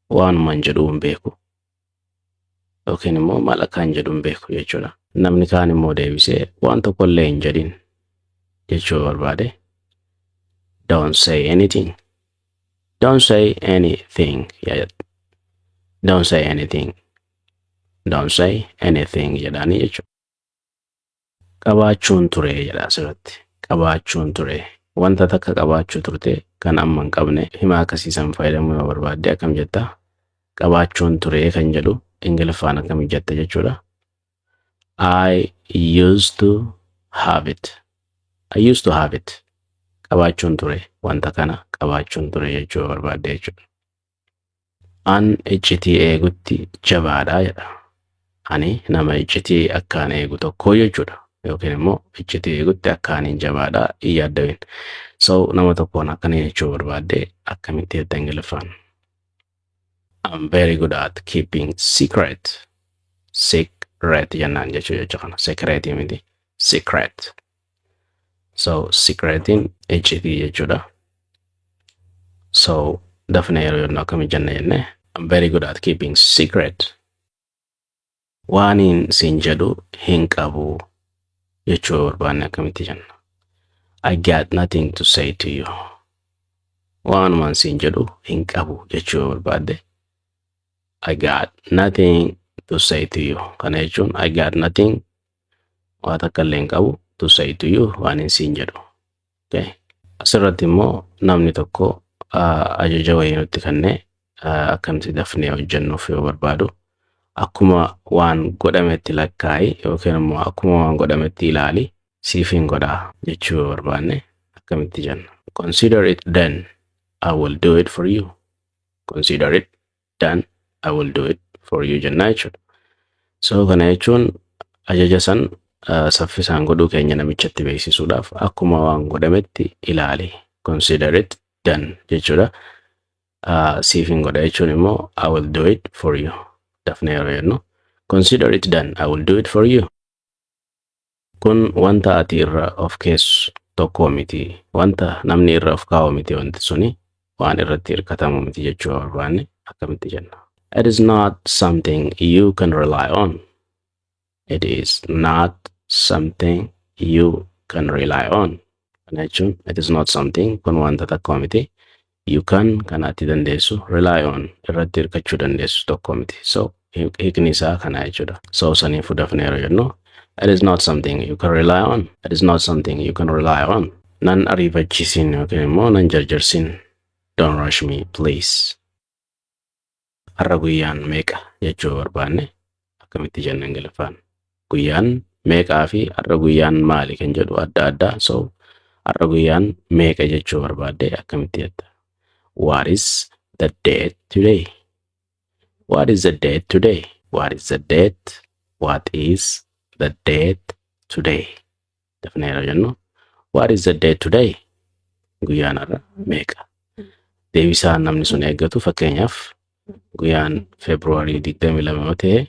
Waanuman jedhu hin beeku. Yookiin immoo maal akkaan jedhu hin beeku jechuudha. Namni kaan immoo deebisee waan tokkollee hin jedhin jechuu yoo barbaade, don't say anything. Don't say anything. Yeah. Don't say anything. Don't say anything jedhaanii jechuudha. Qabaachuun ture jedha asirratti. Qabaachuun ture. Wanta takka qabaachuu turte kan amma hin qabne hima akkasiisan fayyadamuu yoo barbaadde akkam jetta? Qabaachuun ture kan jedhu Ingiliffaan akkam jetta jechuudha. I used to have it. I used to have it. Qabaachuun ture, wanta kana qabaachuun ture jechuu yoo barbaadde jechuudha. An iccitii eegutti jabaadha jedha. Ani nama iccitii akkaan eegu tokko jechuudha. Yookiin immoo iccitii eegutti akkaan hin jabaadha, hin yaaddawin. So nama tokkoon akkana jechuu barbaadde akkamitti jetta Ingiliffaan? I'm very good at keeping secret. Secret jennaan jechuu jecha kana. Secret miti. Secret. So secretiin iccitii jechuudha. So dafne yeroo jennu akkami jenna jenne? I'm very good at keeping secret. Waaniin siin jedhu hin qabu jechuu barbaanne akkamitti jenna? I got nothing to say to you. Waanumaan siin jedhu hin qabu jechuu barbaadde, I got nothing to say to you. Kana jechuun I got nothing, waa takka illee hin qabu, to say to you, waan hin siin jedhu. Okay. Asirratti immoo namni tokko ajaja wayii nutti kennee akkamitti dafnee hojjennuuf yoo barbaadu, akkuma waan godhametti lakkaa'i yookiin immoo akkuma waan godhametti ilaali, siif hin godhaa jechuu yoo barbaanne akkamitti jenna? Consider it done. I will do it for you. Consider it done. I will do it for you jennaa jechuudha. So kana jechuun ajaja san saffisaan godhuu keenya namichatti beeksisuudhaaf akkuma waan godhametti ilaali. Consider it done jechuudha. Siif hin godha jechuun immoo I will do it for you. Dafnee yeroo jennu, consider it done. I will do it for you. Kun wanta ati irra of keessu tokko miti. Wanta namni irra of kaa'u miti, wanti suni waan irratti hirkatamu miti jechuu barbaanne akkamitti jenna? It is not something you can rely on. It is not something you can rely on. Kana jechuun it is not something, kun wanta tokko miti. You can, kan ati dandeessu, rely on, irratti hirkachuu dandeessu tokko miti. So hiikni isaa kana jechuudha. So saniifuu dafnee yeroo jennu, it is not something you can rely on. It is not something you can rely on. Nan ariifachiisin yookiin immoo nan jarjarsin. Don't rush me, please. Har'a guyyaan meeqa jechuu barbaanne akkamitti jenna Ingiliffaan? Guyyaan meeqaa fi har'a guyyaan maali kan jedhu adda addaa. So har'a guyyaan meeqa jechuu barbaadde akkamitti jetta? What is the date today? What is the date today? What is the date? What is the date today? Dafnee yeroo jennu, what is the date today? Guyyaan har'a meeqa? Deebisaan namni sun eeggatu, fakkeenyaaf, guyyaan Feebruaarii 22 yoo ta'e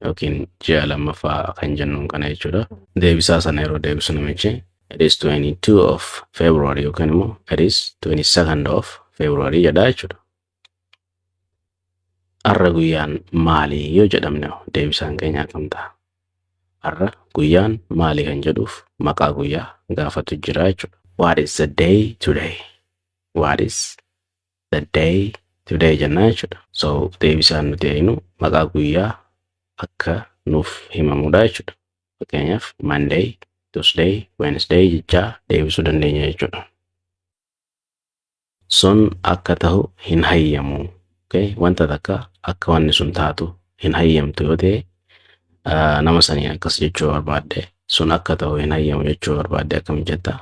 yookiin ji'a lammaffaa kan jennuun kana jechuudha. Deebisaa sana yeroo deebisu namichi it is 22 of February yookiin immoo it is 22nd of February jedha jechuudha. Har'a guyyaan maalii yoo jedhamne deebisaan keenya akkam ta'a? Har'a guyyaan maalii kan jedhuuf maqaa guyyaa gaafatu jira jechuudha. What is the day today? What is the day today jennaa jechuudha. So deebisaan nuti eegnu maqaa guyyaa akka nuuf himamudha jechuudha. Fakkeenyaaf, Monday, Tuesday, Wednesday jechaa deebisuu dandeenya jechuudha. Sun akka ta'u hin hayyamu. Okay? Wanta takka akka wanni sun taatu hin hayyamtu yoo ta'e, nama saniin akkas jechuu barbaadde, sun akka ta'u hin hayyamu jechuu barbaadde, akkam jetta?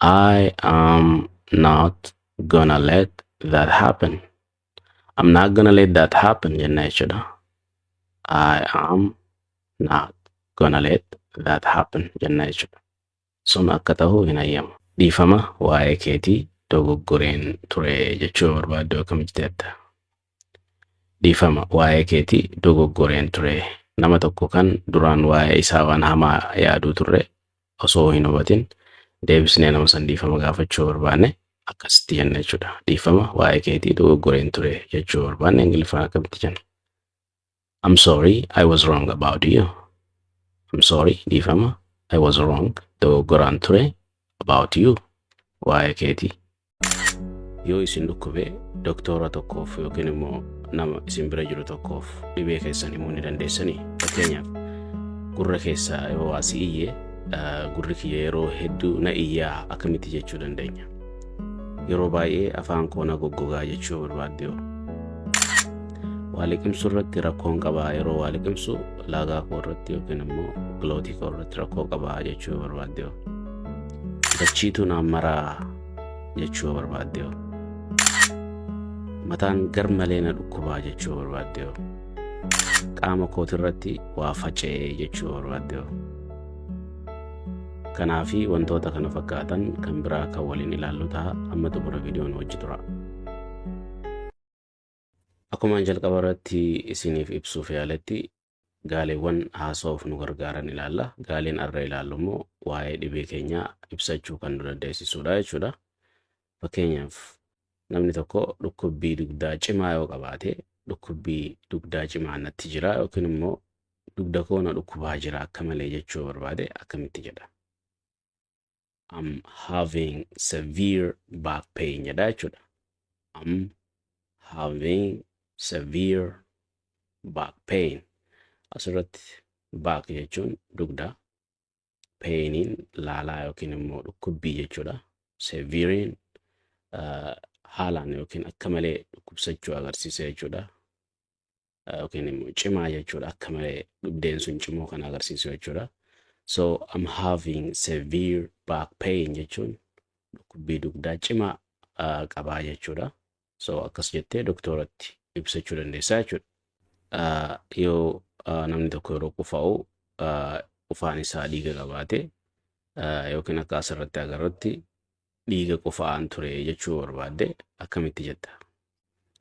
I am not gonna let that happen. I'm not gonna let that happen jenna jechuudha. I am not gonna let that happen jenna jechuudha. Sun akka ta'u hin hayyamu. Dhiifama, waa'ee keetii dogoggoreen ture jechuu barbaadde akkam jetta? Dhiifama, waa'ee keetii dogoggoreen ture. Nama tokko kan duraan waa'ee isaa waan hamaa yaaduu turre osoo hin hubatin deebisnee nama san dhiifama gaafachuu barbaanne akkasitti jenna jechuudha. Dhiifama, waa'ee keetii dogoggoreen ture jechuu barbaanne Ingiliffaan akkamitti jenna? I'm sorry, I was wrong about you. I'm sorry, dhiifama, I was wrong, dogoggoraan ture, about you, waa'ee keetii. Yoo isin dhukkube doktora tokkoof yookiin immoo nama isin bira jiru tokkoof dhibee keessan himuu ni dandeessanii? Fakkeenyaaf, gurra keessaa yoo asii iyye, gurri kiyya yeroo hedduu na iyyaa akkamitti jechuu dandeenya? Yeroo baay'ee afaan koo na goggogaa jechuu barbaadde yoo? Waa liqimsuu irratti rakkoon qabaa, yeroo waa liqimsu laagaa koo irratti yookiin immoo glottii koo irratti rakkoo qabaa jechuu barbaadde yoo? Dachiitu naan maraa jechuu barbaadde yoo? Mataan gar malee na dhukkubaa jechuu barbaadde yoo? Qaama kootirratti waa faca'ee jechuu barbaadde yoo? Kanaa fi wantoota kana fakkaatan kan biraa kan waliin ilaallu ta'a. Amma xumura viidiyoon wajji tura. Akkuma jalqaba irratti isiniif ibsuuf yaaletti, gaaleewwan haasa'uuf nu gargaaran ilaalla. Gaaleen arra ilaallu immoo waa'ee dhibee keenyaa ibsachuu kan nu dandeessisudha jechuudha. Fakkeenyaaf, namni tokko dhukkubbii dugdaa cimaa yoo qabaate, dhukkubbii dugdaa cimaa natti jira yookiin immoo dugda koo na dhukkubaa jira akka malee jechuu barbaade akkamitti jedha? I'm having severe back pain jedha jechuudha. I'm having severe back pain. Asirratti back jechuun dugda, painiin laalaa yookiin immoo dhukkubbii jechuudha. Severein haalaan yookiin akka malee dhukkubsachuu agarsiisa jechuudha. Yookiin immoo cimaa jechuudha. Akka malee dhibdeen sun cimuu kan agarsiisu jechuudha. So I'm having severe back pain jechuun dhukkubbii dugdaa cimaa qabaa jechuudha. So akkas jettee doktoratti ibsachuu dandeessaa jechuudha. Yoo namni tokko yeroo qufa'u qufaan isaa dhiiga qabaate yookiin akka asirratti agarrutti dhiiga qufa'aan ture jechuu barbaadde akkamitti jetta?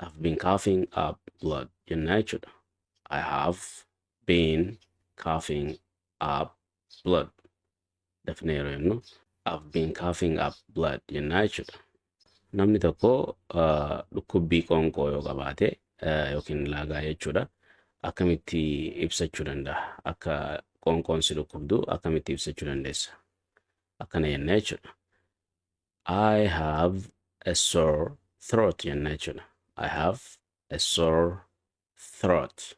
I've been coughing up blood jennaa jechuudha. I have been coughing up blood. Dafnee yeroo jennu I've been coughing up blood jennaa jechuudha. Namni tokko dhukkubbii qoonqoo yoo qabaate yookiin laagaa jechuudha. Akkamitti ibsachuu danda'a? Akka qoonqoon si dhukkubdu akkamitti ibsachuu dandeessa? Akkana jenna jechuudha. I have a sore throat jenna jechuudha. I have a sore throat.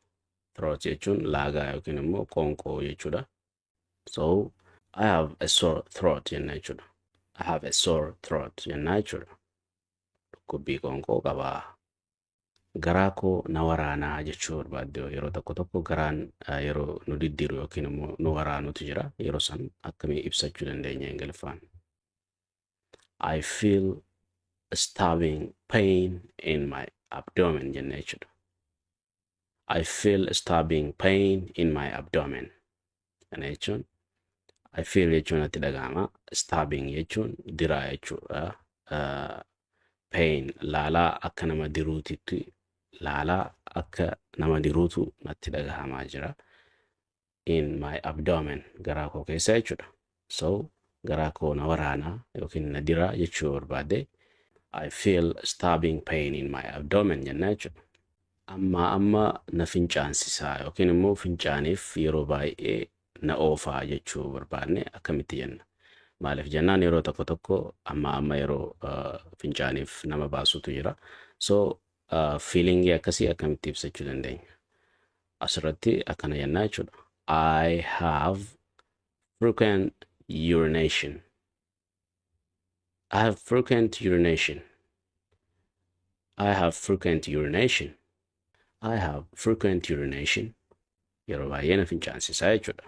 Throat jechuun laagaa yookiin immoo qoonqoo jechuudha. So I have a sore throat jenna jechuudha. I have a sore throat jenna jechuudha. Dhukkubbii qoonqoo qabaa. Garaa koo na waraanaa jechuu barbaadde, yeroo tokko tokko garaan yeroo nu diddiru yookiin immoo nu waraanutu jira. Yeroo san akkamii ibsachuu dandeenya Ingiliffaan? I feel stabbing pain in my abdomen jenna jechuudha. I feel stabbing pain in my abdomen. Kana jechuun I feel jechuun natti dhaga'ama. Stabbing jechuun diraa jechuudha. Pain laalaa akka nama diruutitti, laalaa akka nama diruutu natti dhagahamaa jira. In my abdomen, garaa koo keessa jechuudha. So garaa koo na waraanaa yookiin na diraa jechuu barbaade, I feel stabbing pain in my abdomen jenna jechuudha. Amma amma na fincaansisaa yookiin immoo fincaaniif yeroo baay'ee na oofaa jechuu barbaanne akkamitti jenna? Maaliif jennaan, yeroo tokko tokko amma amma yeroo fincaaniif nama baasutu jira. So feelingii akkasii akkamitti ibsachuu dandeenya? Asirratti akkana jennaa jechuudha. I have frequent urination. I have frequent urination. I have frequent urination. I have frequent urination. Yeroo baay'ee na fincaansisaa jechuudha.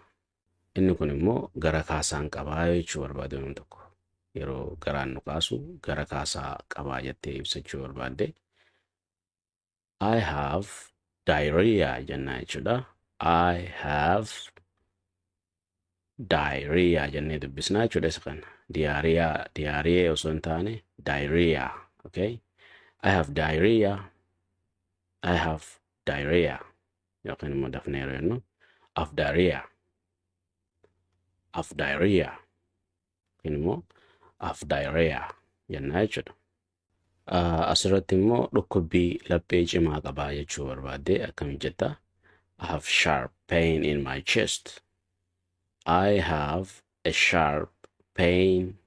Inni kun immoo gara kaasaan qabaa jechuu barbaade namni tokko. Yeroo garaan nu kaasu gara kaasaa qabaa jettee ibsachuu barbaadde. I have diarrhea jennaa jechuudha. I have diarrhea jennee dubbisnaa jechuudha isa kana. Diarrhea, diarrhea osoo hin taane diarrhea. Okay? I have diarrhea. I have diarrhea. Yookiin immoo dafnee yeroo jennu have diarrhea. Have diarrhea. Yookiin immoo have diarrhea jennaa jechuudha. Asirratti immoo dhukkubbii laphee cimaa qabaa jechuu barbaadde akkam jetta? I have sharp pain in my chest. I have a sharp pain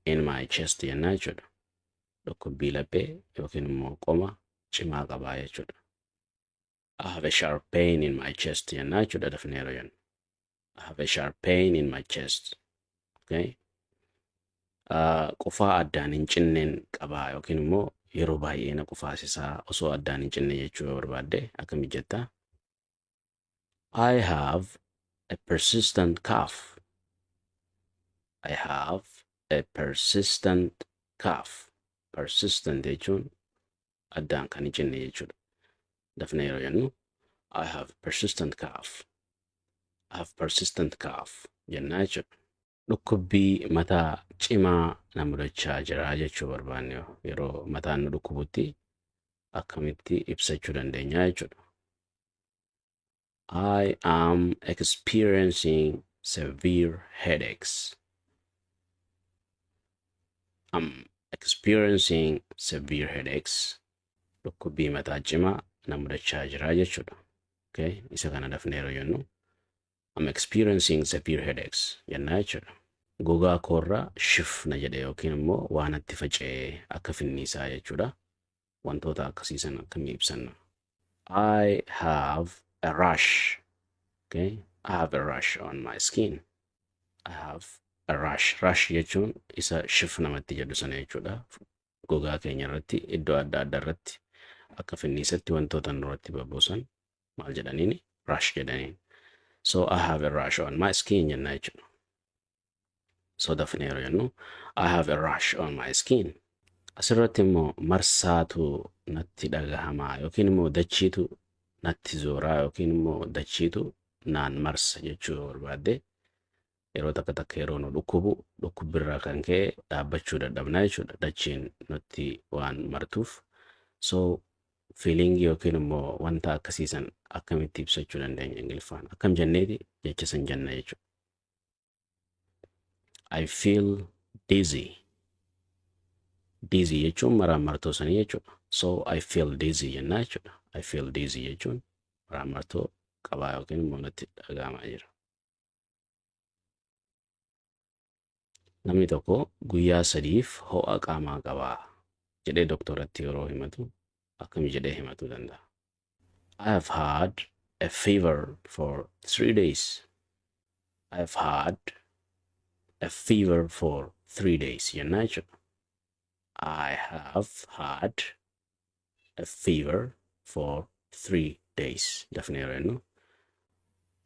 in my chest jennaa jechuudha. Dhukkubbii laphee yookiin immoo qoma cimaa qabaa jechuudha. I have a sharp pain in my chest jennaa jechuudha dafnee yeroo jennu. I have a sharp pain in my chest. Okay? Qufaa addaan hin cinneen qabaa yookiin immoo yeroo baay'ee na qufaasisaa osoo addaan hin cinne jechuu yoo barbaadde akkam jetta? I have a persistent cough. I have a persistent cough. Persistent jechuun addaan kan hin cinne jechuudha. Dafnee yeroo jennu I have persistent cough. I have persistent cough jennaa jechuudha. Dhukkubbii mataa cimaa na mudachaa jira jechuu barbaanne, yeroo mataan nu dhukkubutti akkamitti ibsachuu dandeenya jechuudha. I am experiencing severe headaches. I'm experiencing severe headaches. Dhukkubbii mataa cimaa na mudachaa jira jechuudha. Okay? Isa kana dafnee yeroo jennu I'm experiencing severe headaches jennaa jechuudha. Gogaa koorraa shif na jedhe yookiin immoo waan natti faca'ee akka finniisaa jechuudha. Wantoota akkasiisan akkamii ibsanna? I have a rash. Okay? I have a rash on my skin. I have a rash. Rash jechuun isa shif namatti jedhu sana jechuudha. Gogaa keenya irratti iddoo adda addaa irratti akka finniisatti wantoota nurratti babbuusan maal jedhaniini? Rash jedhaniin. So I have a rash on my skin jenna jechuudha. So dafnee yeroo jennu I have a rash on my skin. Asirratti immoo marsaatu natti dhagahamaa yookiin immoo dachiitu natti zooraa yookiin immoo dachiitu naan marsa jechuu yoo barbaadde, yeroo takka takka yeroo nu dhukkubu dhukkubbiirraa kan ka'e dhaabbachuu dadhabnaa jechuudha. Dachiin nutti waan martuuf. So feeling yookiin immoo wanta akkasiisan akkamitti ibsachuu dandeenya Ingiliffaan? Akkam jenneeti jecha san jenna jechuudha. I feel dizzy. Dizzy jechuun maraan sanii jechuudha. So I feel dizzy jennaa jechuudha. I feel dizzy jechuun maraan qabaa yookiin immoo natti dhaga'amaa jira. Namni tokko guyyaa 3f ho'a qaamaa qabaa jedhee doktoratti yeroo himatu akkam jedhee himatuu danda'a? I have had a fever for 3 days. I have had a fever for 3 days jennaa jechuudha. I have had a fever for 3 days. Dafnee yeroo jennu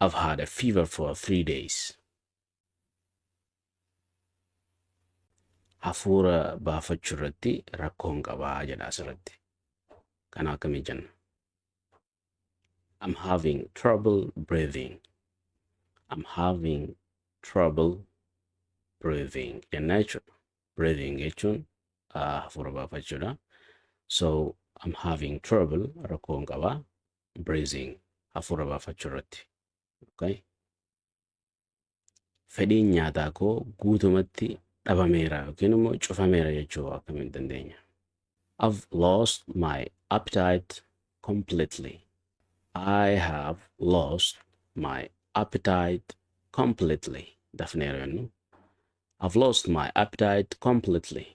I've had a fever for 3 days. Hafuura baafachuu irratti rakkoon qabaa jedha asirratti. Kana akkamii jenna? I'm having trouble breathing. I'm having trouble breathing jennaa jechuudha. Breathing jechuun hafuura baafachuudha. So I'm having trouble, rakkoon qabaa, breathing, hafuura baafachuu irratti. Okay? Fedhiin nyaataa koo guutumatti dhabameera yookiin immoo cufameera jechuu akkamiin dandeenya? I've lost my appetite completely. I have lost my appetite completely. Dafnee yeroo jennu I've lost my appetite completely.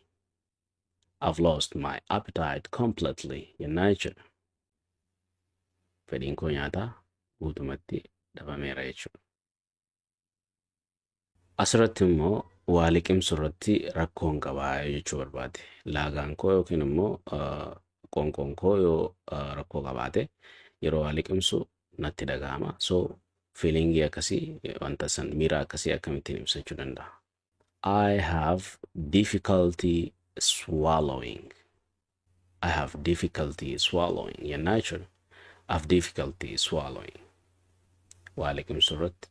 I've lost my appetite completely jennaa jechuudha. Fedhiin koo nyaataa guutumatti dhabameera jechuudha. Asirratti immoo waa liqimsu irratti rakkoon qabaa jechuu barbaade. Laagaan koo yookiin immoo qoonqoon koo yoo rakkoo qabaate yeroo waa liqimsu natti dhaga'ama. So feelingii akkasii, wanta san, miira akkasii akkamittiin ibsachuu danda'a? I have difficulty swallowing. I have difficulty swallowing jennaa jechuudha. I have difficulty swallowing. Waa liqimsu irratti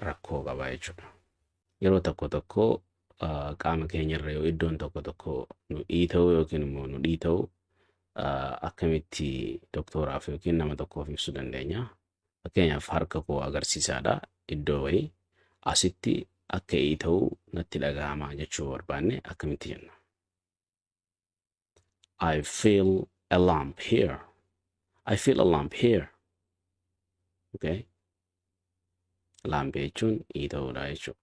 rakkoo qaba jechuudha. Yeroo tokko tokko qaama keenyarra yoo iddoon tokko tokko nu dhiita'u yookiin immoo nu dhiita'u, akkamitti doktooraaf yookiin nama tokkoof ibsuu dandeenya? Fakkeenyaaf, harka koo agarsiisaadha, iddoo wayii asitti akka dhiita'u natti dhaga'ama jechuu barbaanne akkamitti jenna? I feel a lump here. I feel a lump here. Okay. Lump jechuun dhiita'uudha jechuudha.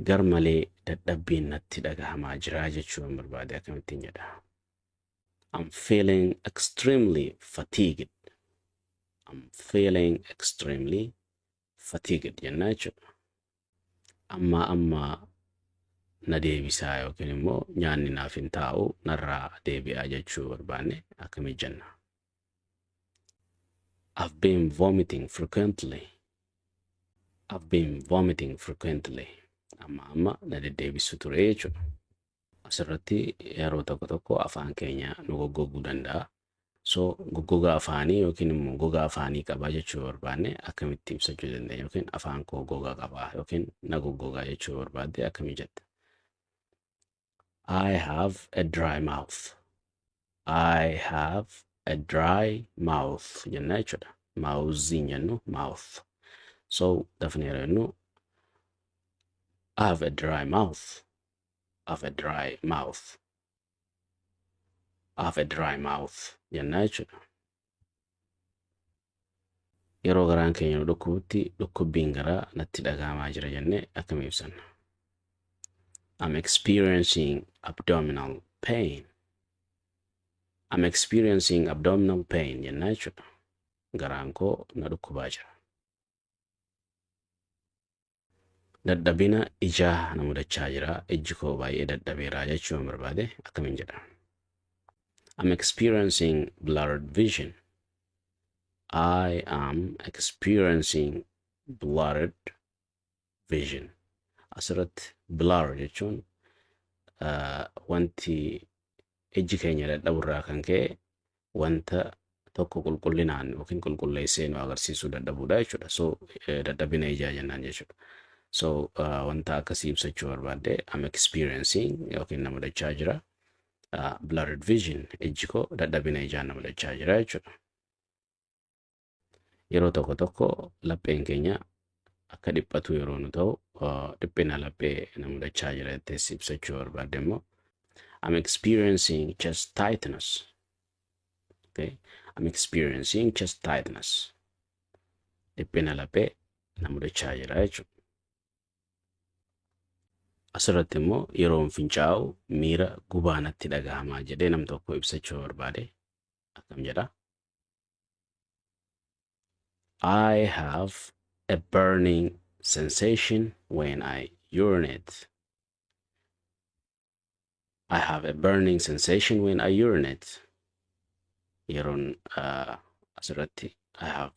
Gar malee dadhabbiin natti dhagahamaa jira jechuu barbaade akkamittiin jedha? I'm feeling extremely fatigued. I'm feeling extremely fatigued jenna jechuudha. Amma amma na deebisaa yookiin immoo nyaanni naaf hin taa'u, narraa deebi'aa jechuu barbaanne akkamitti jenna? I've been vomiting frequently. I've been vomiting frequently. Amma amma na deddeebisu ture jechuudha. Asirratti yeroo tokko tokko afaan keenya nu goggoguu danda'a. So goggogaa afaanii yookiin immoo gogaa afaanii qabaa jechuu barbaanne akkamitti ibsachuu dandeenya? Yookiin afaan koo gogaa qabaa yookiin na goggogaa jechuu barbaadde akkamii jetta? I have a dry mouth. I have a dry mouth jenna jechuudha. Mouth hin jennu, mouth. So dafnee yeroo jennu, I have a dry mouth. I have a dry mouth. I have a dry mouth jenna jechuudha. Yeroo garaan keenya nu dhukkubutti dhukkubbiin garaa natti dhaga'amaa jira jennee akkam ibsanna? I'm experiencing abdominal pain. I'm experiencing abdominal pain jenna jechuudha. Garaan koo na dhukkubaa jira. Dadhabina ijaa na mudachaa jira. Ijji koo baay'ee dadhabeera jechuu yoo barbaade akkamiin jedha? I'm experiencing blurred vision. I am experiencing blurred vision. Asirratti blur jechuun wanti ijji keenya dadhaburraa kan ka'e wanta tokko qulqullinaan yookiin qulqulleessee nu agarsiisuu dadhabuudha jechuudha. So dadhabina ijaa jennaan jechuudha. So wanta akkasii ibsachuu barbaadde, I'm experiencing yookiin na mudachaa jira. Blurred vision, ijji koo dadhabina ijaa na mudachaa jira jechuudha. Yeroo tokko tokko lapheen keenya akka dhiphatu yeroo nu ta'u, dhiphina laphee na mudachaa jira jettees ibsachuu barbaadde immoo, I'm experiencing chest tightness. Okay? I'm experiencing chest tightness. Dhiphina laphee na mudachaa jira jechuudha. Asirratti immoo yeroon fincaa'u miira gubaa natti dhaga'amaa jedhee nam tokko ibsachuu barbaade akkam jedha? I have a burning sensation when I urinate. I have a burning sensation when I urinate. Yeroon asirratti I have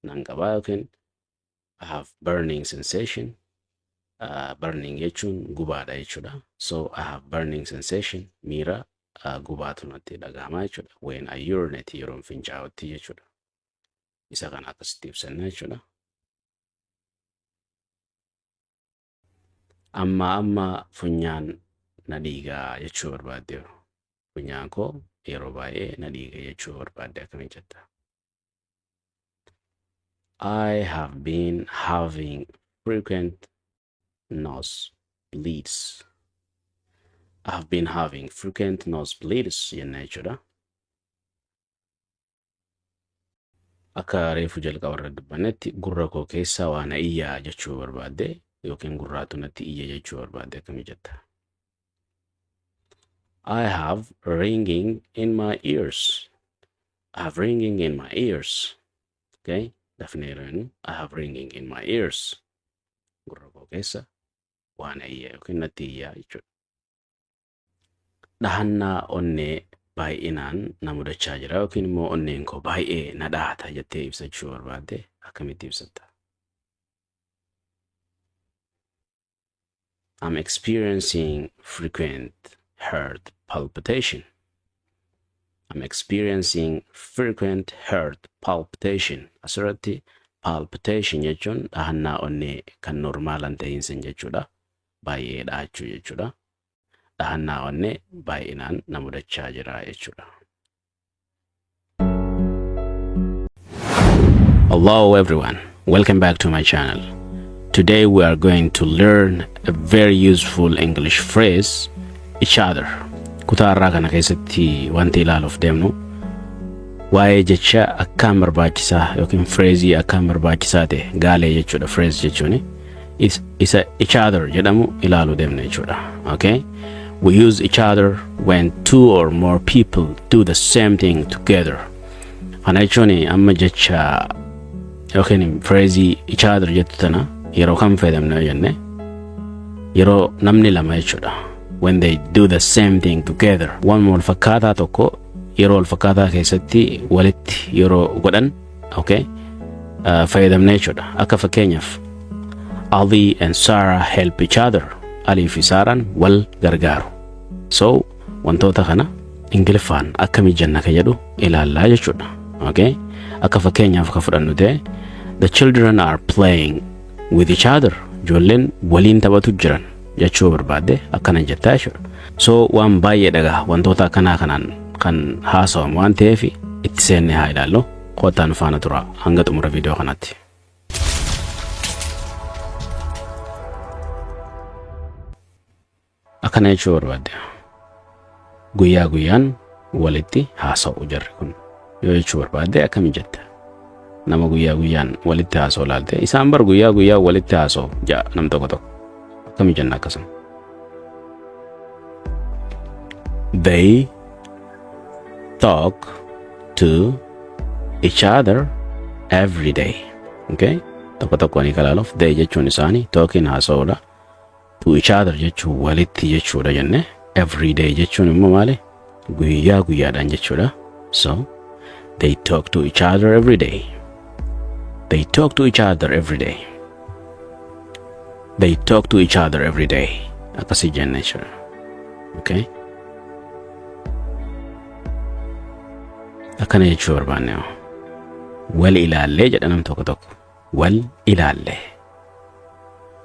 nan qabaa yookiin I have burning sensation. Burning jechuun gubaadha jechuudha. So I have burning sensation, miira gubaatu natti dhagahama jechuudha. When I urinate, yeroon fincaa'utti jechuudha. Isa kana akkasitti ibsanna jechuudha. Amma amma funyaan na dhiigaa jechuu barbaadde, funyaan koo yeroo baay'ee na dhiiga jechuu barbaadde akkamiin jetta? I have been having frequent nose bleeds. I have been having frequent nose bleeds jenna jechuudha. Akka reefu jalqaba irra dubbannetti gurra koo keessaa waa na iyyaa jechuu barbaadde yookiin gurraatu natti iyya jechuu barbaadde akkamii jetta? I have ringing in my ears. I have ringing in my ears. Okay? Dafnee yeroo jennu I have ringing in my ears. Gurra koo keessa waan iyya yookiin natti iyyaa jechuudha. Dhahannaa onnee baay'inaan na mudachaa jira yookiin immoo onneen koo baay'ee na dhahata jettee ibsachuu barbaadde akkamitti ibsatta? I'm experiencing frequent heart palpitation. I'm experiencing frequent heart palpitation. Asirratti palpitation jechuun dhahannaa onnee kan normaala hin ta'in san jechuudha. Baay'ee dhahachuu jechuudha. Dhahannaa onnee baay'inaan na mudachaa jira jechuudha. Hello everyone, welcome back to my channel. Today we are going to learn a very useful English phrase, each other. Kutaa har'aa kana keessatti wanti ilaaluuf deemnu waa'ee jecha akkaan barbaachisaa yookiin fireezii akkaan barbaachisaa ta'e gaalee jechuudha. Phrase jechuun isa each other jedhamu ilaaluu deemna jechuudha. Okay? We use each other when two or more people do the same thing together. Kana jechuun amma jecha yookiin fireezii each other jettu tana yeroo kam fayyadamna yoo jenne yeroo namni lama jechuudha. When they do the same thing together. Waan wal fakkaataa tokko yeroo wal fakkaataa keessatti walitti yeroo godhan okay, fayyadamna jechuudha. Akka fakkeenyaaf Ali and Sarah help each other. Alii fi Saaraan wal gargaaru. So wantoota kana Ingiliffaan akkamii jenna ka jedhu ilaallaa jechuudha. Okay? Akka fakkeenyaaf ka fudhannu ta'e the children are playing with each other. Ijoolleen waliin taphatu jiran jechuu barbaadde akkana jettaa jechuudha. So waan baay'ee dhagaa wantoota akkanaa kanaan kan haasawamu waan ta'eef itti seennee haa ilaallu. Kottaa nu faana tura hanga xumura viidiyoo kanaatti. Akkana jechuu barbaadde. Guyyaa guyyaan walitti haasa'u jarri kun. Yoo jechuu barbaadde akkami jetta? Nama guyyaa guyyaan walitti haasa'u laalte isaan bar guyyaa guyyaa walitti haasa'u ja'a nam tokko tokko. Akkami jenna akkasuma? They talk to each other every day. Okay? Tokko tokkoon hiika ilaaluuf they jechuun isaanii talking haasa'uudha. To each other jechuun walitti jechuudha jenne. Every day jechuun immoo maali? Guyyaa guyyaadhaan jechuudha. So they talk to each other every day. They talk to each other every day. They talk to each other every day. Akkasii jenna jechuudha. Okay? Akkana jechuu barbaanne hoo. Wal ilaallee jedha nam tokko tokko. Wal ilaallee.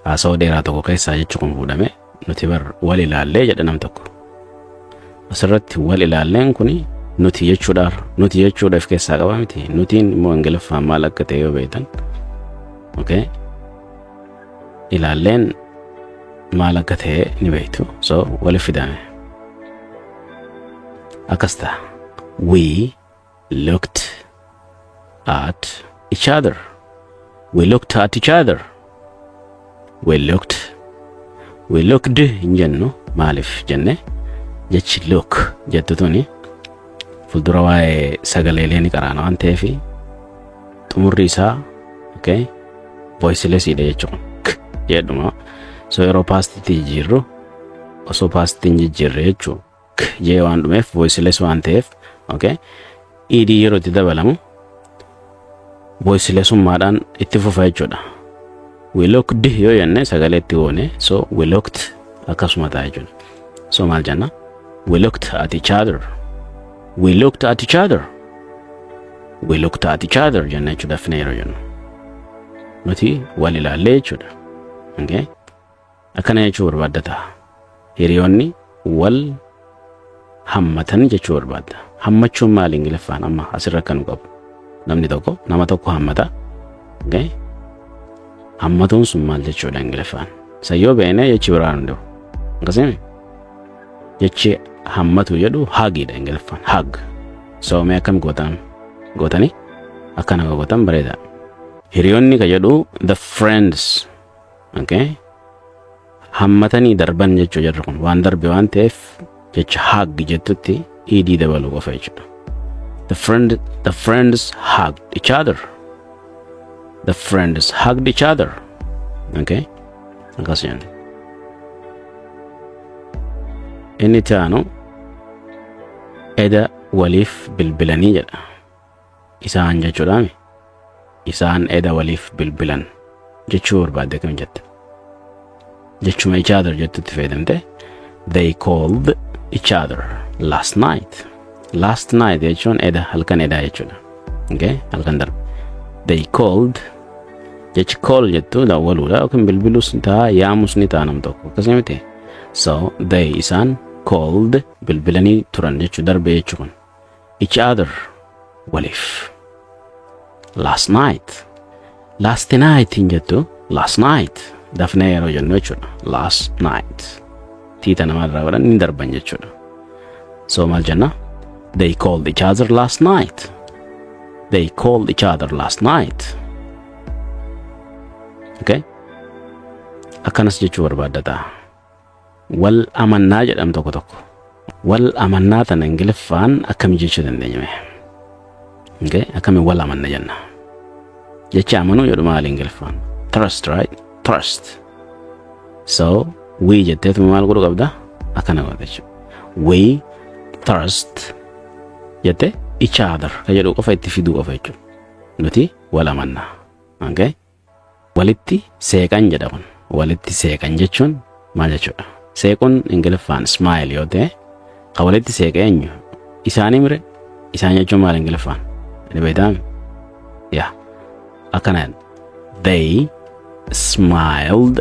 Haasawaa dheeraa tokko keessaa jechi kun fuudhame nuti bar wal ilaallee jedha nam tokko. Asirratti wal ilaalleen kun nuti jechuudhaaf nuti jechuudha of keessaa qaba miti. Nutiin immoo Ingiliffaan maal akka ta'e yoo beektan. Okay? Ilaalleen maal akka ta'e ni beektu. So wali fidame. Akkas ta'a. We looked at each other. We looked at each other. We looked. We looked hin jennu maaliif jenne jechi look jettu tuni fuuldura waa'ee sagaleelee ni qaraana waan ta'eef xumurri isaa okay voiceless dha jechuun k jedhuma so yeroo paastitti jijjiirru osoo paastii hin jijjiirre jechuu k jee waan dhumeef voiceless waan ta'eef okay ed yeroo itti dabalamu voicelessummaadhaan itti fufa jechuudha. We looked yoo jenne sagalee itti goone so we looked akkasuma ta'a jechuudha. So maal jenna? We looked at each other. We looked at each other. We looked at each other jenna jechuudha dafnee yeroo jennu. Nuti wal ilaallee jechuudha. Okay? Akkana jechuu barbaadda ta'a. Hiriyoonni wal hammatan jechuu barbaadda. Hammachuun maali Ingiliffaan amma asirra kan nu qabu? Namni tokko nama tokko hammata. Okay? Hammatuun sun maal jechuudha Ingiliffaan? San yoo beekne jechi biraa nu dhibu. Akkasii jechi hammatu jedhu hagiidha Ingiliffaan. Hug. So mee akkam gootan? Gootanii? Akkana gootan bareeda. Hiriyoonni ka jedhu the friends. Okay? Hammatanii darban jechuu jarri kun waan darbe waan ta'eef jecha hug jettutti ed dabaluu qofa jechuudha. The friends hugged each other. The friends hugged each other. Okay? Akkas jenna. Inni itti aanu eda waliif bilbilanii jedha. Isaan jechuudhaami. Isaan eda waliif bilbilan jechuu barbaadde kam jette? Jechuma each other jettutti fayyadamte, they called each other last night. Last night jechuun eda, halkan edaa jechuudha. Okay? Halkan darbe. They called, jechi call jettu dawwaluudha yookiin bilbiluus ni ta'a, yaamus ni ta'a nam tokko, akkasii miti. So they, isaan, called bilbilanii turan jechuu, darbe jechuu kun, each other waliif, last night. Last night hin jettu, last night dafnee yeroo jennu jechuudha. Last night tiita namarraa godhan ni darban jechuudha. So maal jenna? They called each other last night. They called each other last night. Okay, akkanas jechuu barbaadda. Wal amannaa jedham tokko tokko. Wal amannaa tana Ingiliffaan akkam jechuu dandeenya mee? Okay, akkamiin wal amanna jenna? Jecha amanuu jedhu maali Ingiliffaan? Trust, right? Trust. So we jetteetuma maal godhuu qabda? Akkana godha jechuudha. We trust jette, each other ka jedhu qofa itti fiduu qofa jechuudha. Nuti wal amannaa. Okay, walitti seeqan jedha kun. Walitti seeqan jechuun maal jechuudha? Seequun Ingiliffaan smile yoo ta'e, ka walitti seeqe eenyu? Isaanii mire? Isaan jechuun maal Ingiliffaan? Ni beektaami? Yaa, akkana, they smiled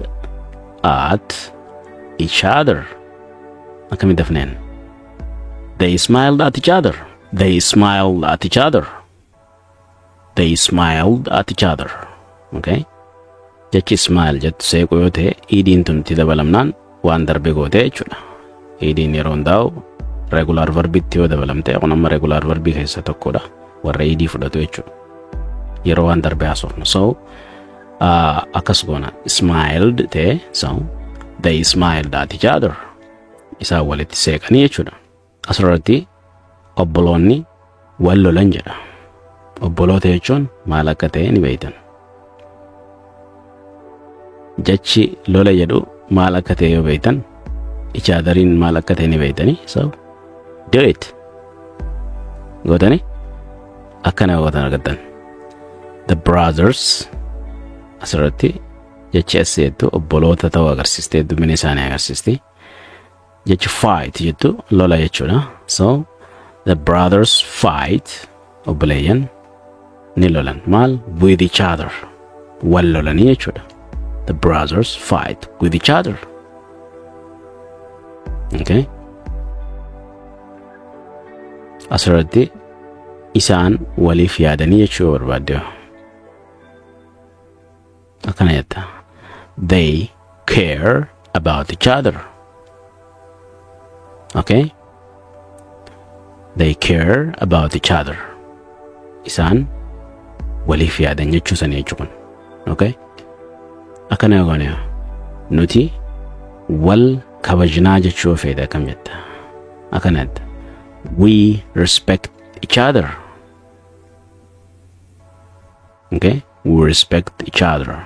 at each other. Akkamitti dafneen? They smiled at each other. They smiled at each other. They smiled at each other. Okay, jechi smile jettu seequ yoo ta'e, ed-iin tun itti dabalamnaan waan darbe goote jechuudha. Ed-iin yeroo hundaa'u regular verbitti yoo dabalamte, kun amma regular verbii keessa tokkodha, warra ed fudhatu jechuudha yeroo waan darbe haasofnu. So akkas goona, smiled ta'e. So they smiled at each other, isaan walitti seeqanii jechuudha. Asirratti obboloonni wal lolan jedha. Obboloota jechuun maal akka ta'e ni beektan. Jechi lola jedhu maal akka ta'e yoo beektan, each otheriin maal akka ta'e ni beektanii. So do it gootanii akkana gootan argattan. The brothers, asirratti jechi as jettu obboloota ta'uu agarsiiste, heddumina isaanii agarsiisti. Jechi fight jettu lola jechuudha. So the brothers fight, obboleeyyan ni lolan. Maal? With each other, wal lolanii jechuudha. The brothers fight with each other. Okay, asirratti isaan waliif yaadanii jechuu barbaadde akkana jetta: they care about each other. Okay, they care about each other, isaan waliif yaadan jechuu sanii jechuu kun. Okay, akkana yoo goone, nuti wal kabajnaa jechuu feete akkam jetta? Akkana jetta: we respect each other. Okay, we respect each other.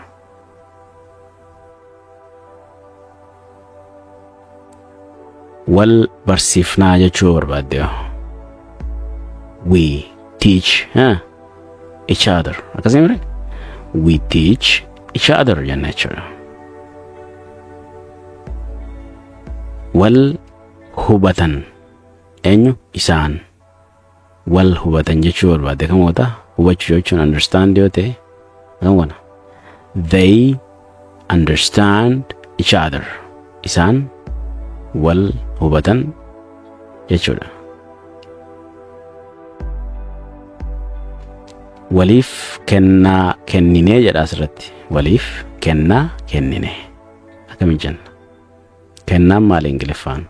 Wal barsiifnaa jechuu barbaadde, we teach, huh, each other, akkasii mire? We teach each other jenna jechuudha. Wal hubatan, eenyu? Isaan wal hubatan jechuu barbaadde kam goota? Hubachuu jechuun understand yoo ta'e kam goona? They understand each other, isaan wal hubatan jechuudha. Waliif kennaa kenninee jedha asirratti. Waliif kennaa kennine akkamiin jenna? Kennaan maali Ingiliffaan?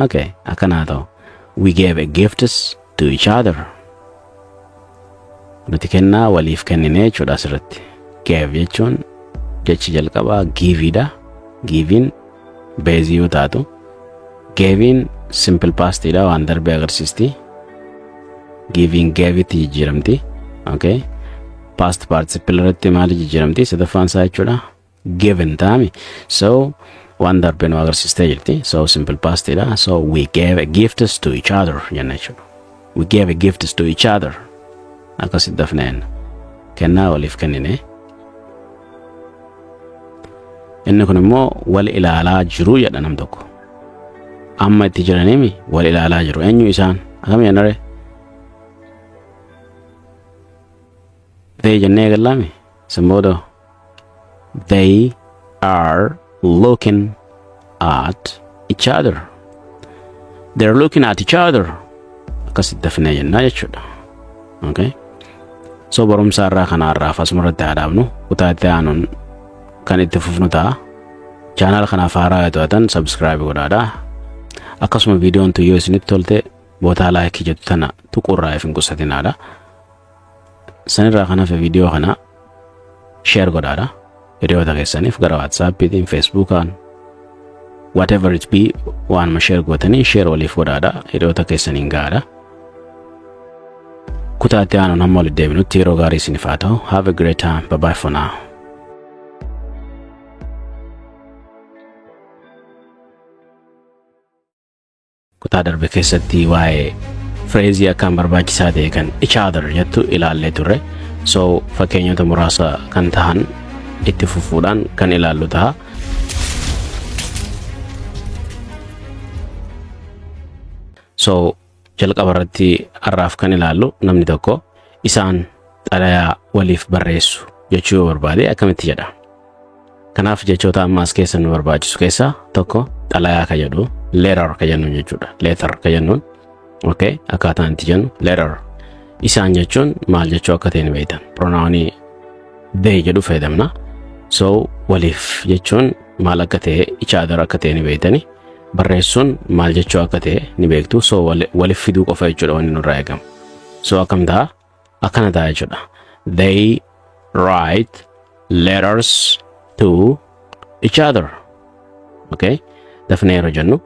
Okay, akkanaa ta'u: we gave a gifts to each other. Nuti kennaa waliif kennine jechuudha. Asirratti gave jechuun jechi jalqabaa giveidha. Giveiin base yoo taatu, gaveiin simple pastiidha, waan darbe agarsiisti. Giving gavetti jijjiiramti. Okay. Past participle irratti maali jijjiiramti? Sadaffaan isaa jechuudha. Given taami. So waan darbe nu agarsiistee jirti. So simple past dha. So we gave gifts to each other jenna jechuudha. We gave gifts to each other. Akkasitti dafneen kennaa waliif kennine. Inni kun immoo wal ilaalaa jiru jedha nam tokko. Amma itti jiraniimi wal ilaalaa jiru. Eenyu isaan? Akkam jennare? They jennee eegallaami? San booda they are looking at each other. They're looking at each other. Akkasitti dafnee jennaa jechuudha. Okay. So barumsa irraa kana irraaf asumarratti haa dhaabnu. Kutaa itti aanuun kan itti fufnu ta'a. Channel kanaaf haaraa yoo taatan subscribe godhaadha. Akkasuma viidiyoon tun yoo isinitti tolte bootaa like jettu tana tuquurraa if hin qusatinaadha. Sanirraa kan hafe viidiyoo kana share godhaadha. Hiriyoota keessaniif gara WhatsAppiitiin, Facebookaan, whatever it be, waanuma share gootanii share waliif godhaadha. Hiriyoota keessaniin gahaadha. Kutaa itti aanuun hamma walitti deebinutti yeroo gaarii isiniif haa ta'u. Have a great time. Bye bye for now. Kutaa darbe keessatti waa'ee phrase akkaan barbaachisaa ta'e kan each other jettu ilaallee turre. So fakkeenyota muraasa kan tahan itti fufuudhaan kan ilaallu ta'a. So jalqaba irratti har'aaf kan ilaallu namni tokko isaan xalayaa waliif barreessu jechuu yoo barbaade akkamitti jedha. Kanaaf jechoota amma as keessa nu barbaachisu keessaa tokko xalayaa ka jedhu letter ka jennuun jechuudha. Letter ka jennuun, okay, akkaataan itti jennu letter. Isaan jechuun maal jechuu akka ta'e ni beektan. Pronounii they jedhu fayyadamna. So waliif jechuun maal akka ta'e, each other akka ta'e ni beektani. Barreessuun maal jechuu akka ta'e ni beektu. So waliif fiduu qofa jechuudha wanni nurraa eegamu. So akkam ta'a? Akkana ta'a jechuudha. They write letters to each other. Okay? Dafnee yeroo jennu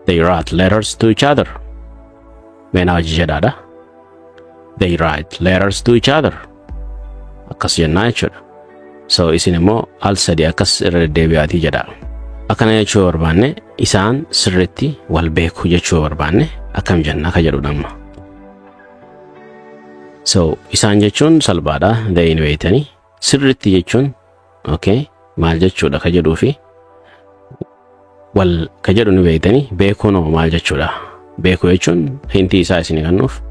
they write letters to each other. Meenaa hojii jedhaadha. They write letters to each other. Akkas jennaa jechuudha. So isin immoo al sadi akkas irra deddeebi'aatii jedha. Akkana jechuu yoo barbaanne, isaan sirriitti wal beeku jechuu yoo barbaanne akkam jenna ka jedhudha amma. So isaan jechuun salphaadha. They ni beektanii. Sirriitti jechuun, okay, maal jechuudha ka jedhuu fi wal ka jedhu ni beektanii. Beekuun hoo maal jechuudha? Beekuu jechuun hintii isaa isin kennuuf,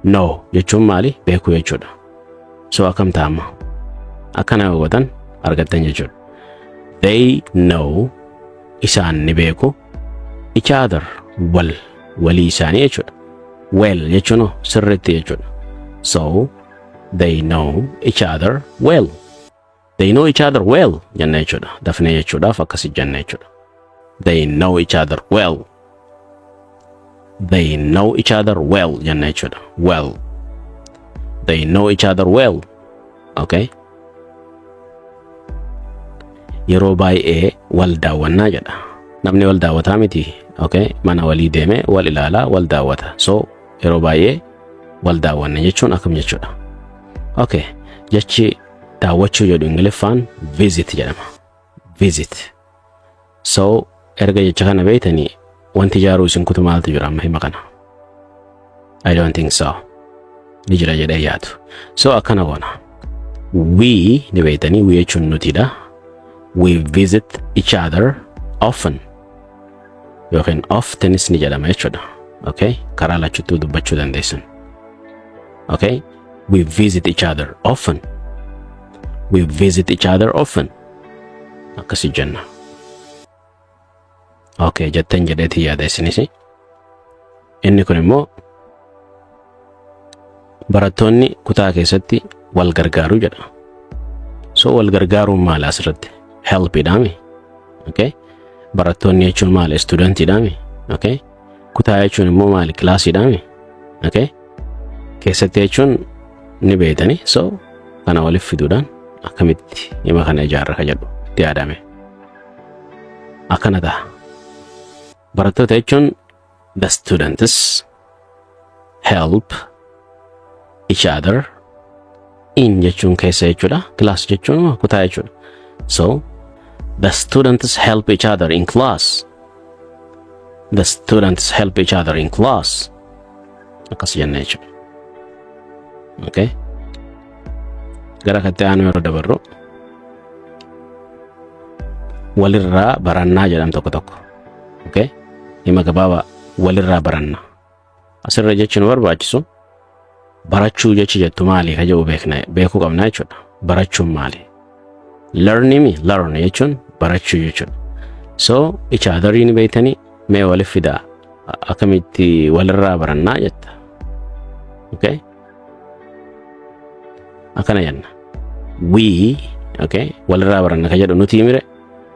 know jechuun maali? Beekuu jechuudha. So akkam ta'a amma? Akkana yoo gootan argattan jechuudha. They know, isaan ni beeku, each other, wal walii isaanii jechuudha. Well jechuun hoo sirriitti jechuudha. So they know each other well. They know each other well jenna jechuudha. Dafnee jechuudhaaf akkasi jenna jechuudha. They know each other well. They know each other well jenna jechuudha. Well. They know each other well. Okay. Yeroo baay'ee wal daawwannaa jedha. Namni wal daawwataa miti. Okay. Mana walii deemee wal ilaalaa, wal daawwata. So yeroo baay'ee wal daawwanna jechuun akkam jechuudha? Okay. Jechi daawwachuu jedhu Ingiliffaan visit jedhama. Visit. So erga jecha kana beektanii wanti ijaaruu isin kutu maaltu jira amma hima kana? I don't think so. Ni jira jedhee yaadu. So akkana goona. We ni beektanii, we jechuun nutidha. We visit each other often. Yookiin oftenis ni jedhama jechuudha. Okay? Karaa lachuttuu dubbachuu dandeessan. Okay? We visit each other often. We visit each other often. Akkasi jenna. Okay, jettan jedheetii yaada isinis. Inni kun immoo barattoonni kutaa keessatti wal gargaaru jedha. So wal gargaaruun maali asirratti? Helpidhaami. Okay? Barattoonni jechuun maali? Studentiidhaami. Okay? Kutaa jechuun immoo maali? Kilaasiidhaami. Okay? Keessatti jechuun ni beektani. So kana waliif fiduudhaan akkamitti hima kana ijaarra ka jedhu itti yaadame. Akkana ta'a. Barattoota jechuun the students help Each other. In jechuun keessa jechuudha. Class jechuun kutaa jechuudha. So the students help each other in class. The students help each other in class. Akkas jenna jechuudha. Okay. Gara katti aanu yeroo dabarru, walirraa barannaa jedham tokko tokko. Okay. Hima gabaabaa, walirraa baranna. Asirra jechi nu barbaachisu barachuu jechi jettu maali ka jedhu beekna, beekuu qabna jechuudha. Barachuun maali? Learn mi learn jechuun barachuu jechuudha. So each other ni beektanii, mee walif fidaa, akkamitti walirraa barannaa jetta? Okay. Akkana jenna. We, okay, walirraa baranna ka jedhu nuti mire.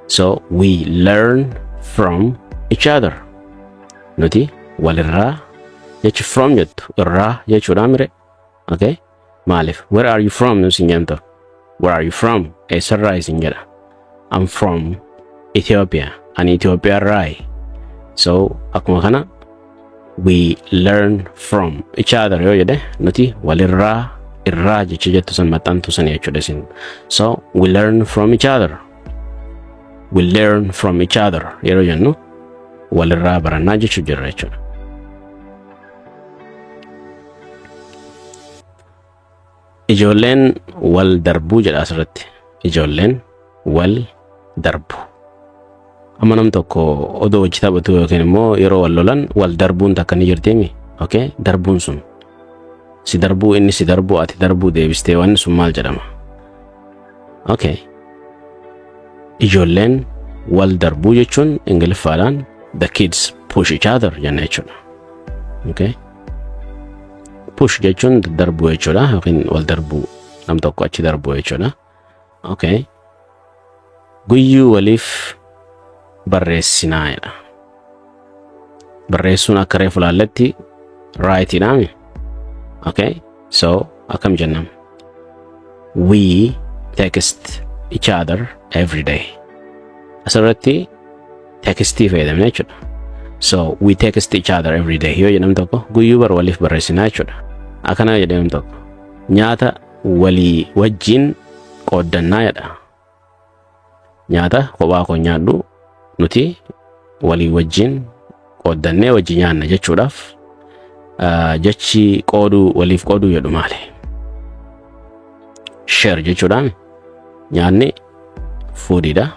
So we learn from each other. Nuti walirraa, jechi from jettu irraa jechuudha mire. Okay. Maaliif? "Where are you from?" nu sin jedhamtu. "Where are you from?" Eessarraa isin jedha. "I'm from Ethiopia." Ani Itoophiyaa irraayi. So akkuma kana we learn from each other yoo jedhe, nuti walirraa, irraa jecha jettu san maxxantu san jechuudha isin. So we learn from each other. We learn from each other yeroo jennu walirraa barannaa jechuu jirra jechuudha. Ijoolleen wal darbuu jedha asirratti. Ijoolleen wal darbu. Amma nam tokko odoo hojii taphatu yookiin immoo yeroo wal lolan wal darbuun takka ni jirtiimi. Okay? Darbuun sun si darbuu, inni si darbuu, ati darbuu deebistee, wanni sun maal jedhama? Okay. Ijoolleen wal darbuu jechuun Ingiliffaadhaan "the kids push each other" jenna jechuudha. Okay? Push jechuun darbuu jechuudha yookiin wal darbuu, nam tokko achi darbuu jechuudha. Okay. Guyyuu waliif barreessinaa jedha. Barreessuun akka reefu laalletti write-iidhaami. Okay. So akkam jennam? We text each other every day. Asirratti textii fayyadamne jechuudha. So we text each other every day yoo jedhamu tokko, guyyuu bar waliif barreessinaa jechuudha. Akkana jedhamu tokko, nyaata walii wajjin qooddannaa jedha. Nyaata kophaa koo nyaadhu, nuti walii wajjin qooddannee wajji nyaanna jechuudhaaf jechi qooduu, waliif qooduu jedhu maali? Share jechuudhaan, nyaanni foodiidha.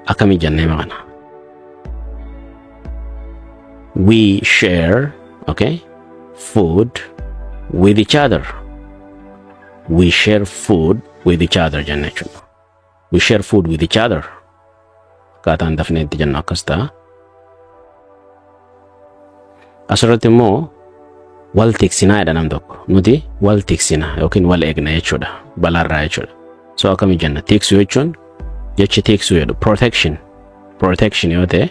Akkamii jennee maqana? We share, okay, food with each other. We share food with each other jenna jechuudha. We share food with each other. Akkaataan dafnee itti jennu akkas ta'a. Asirratti immoo wal tiksinaa jedha nam tokko. Nuti wal tiksina yookiin wal eegna jechuudha. Balaarraa jechuudha. So akkamii jenna? Tiksuu jechuun, jechi tiksuu jedhu protection. Protection yoo ta'e,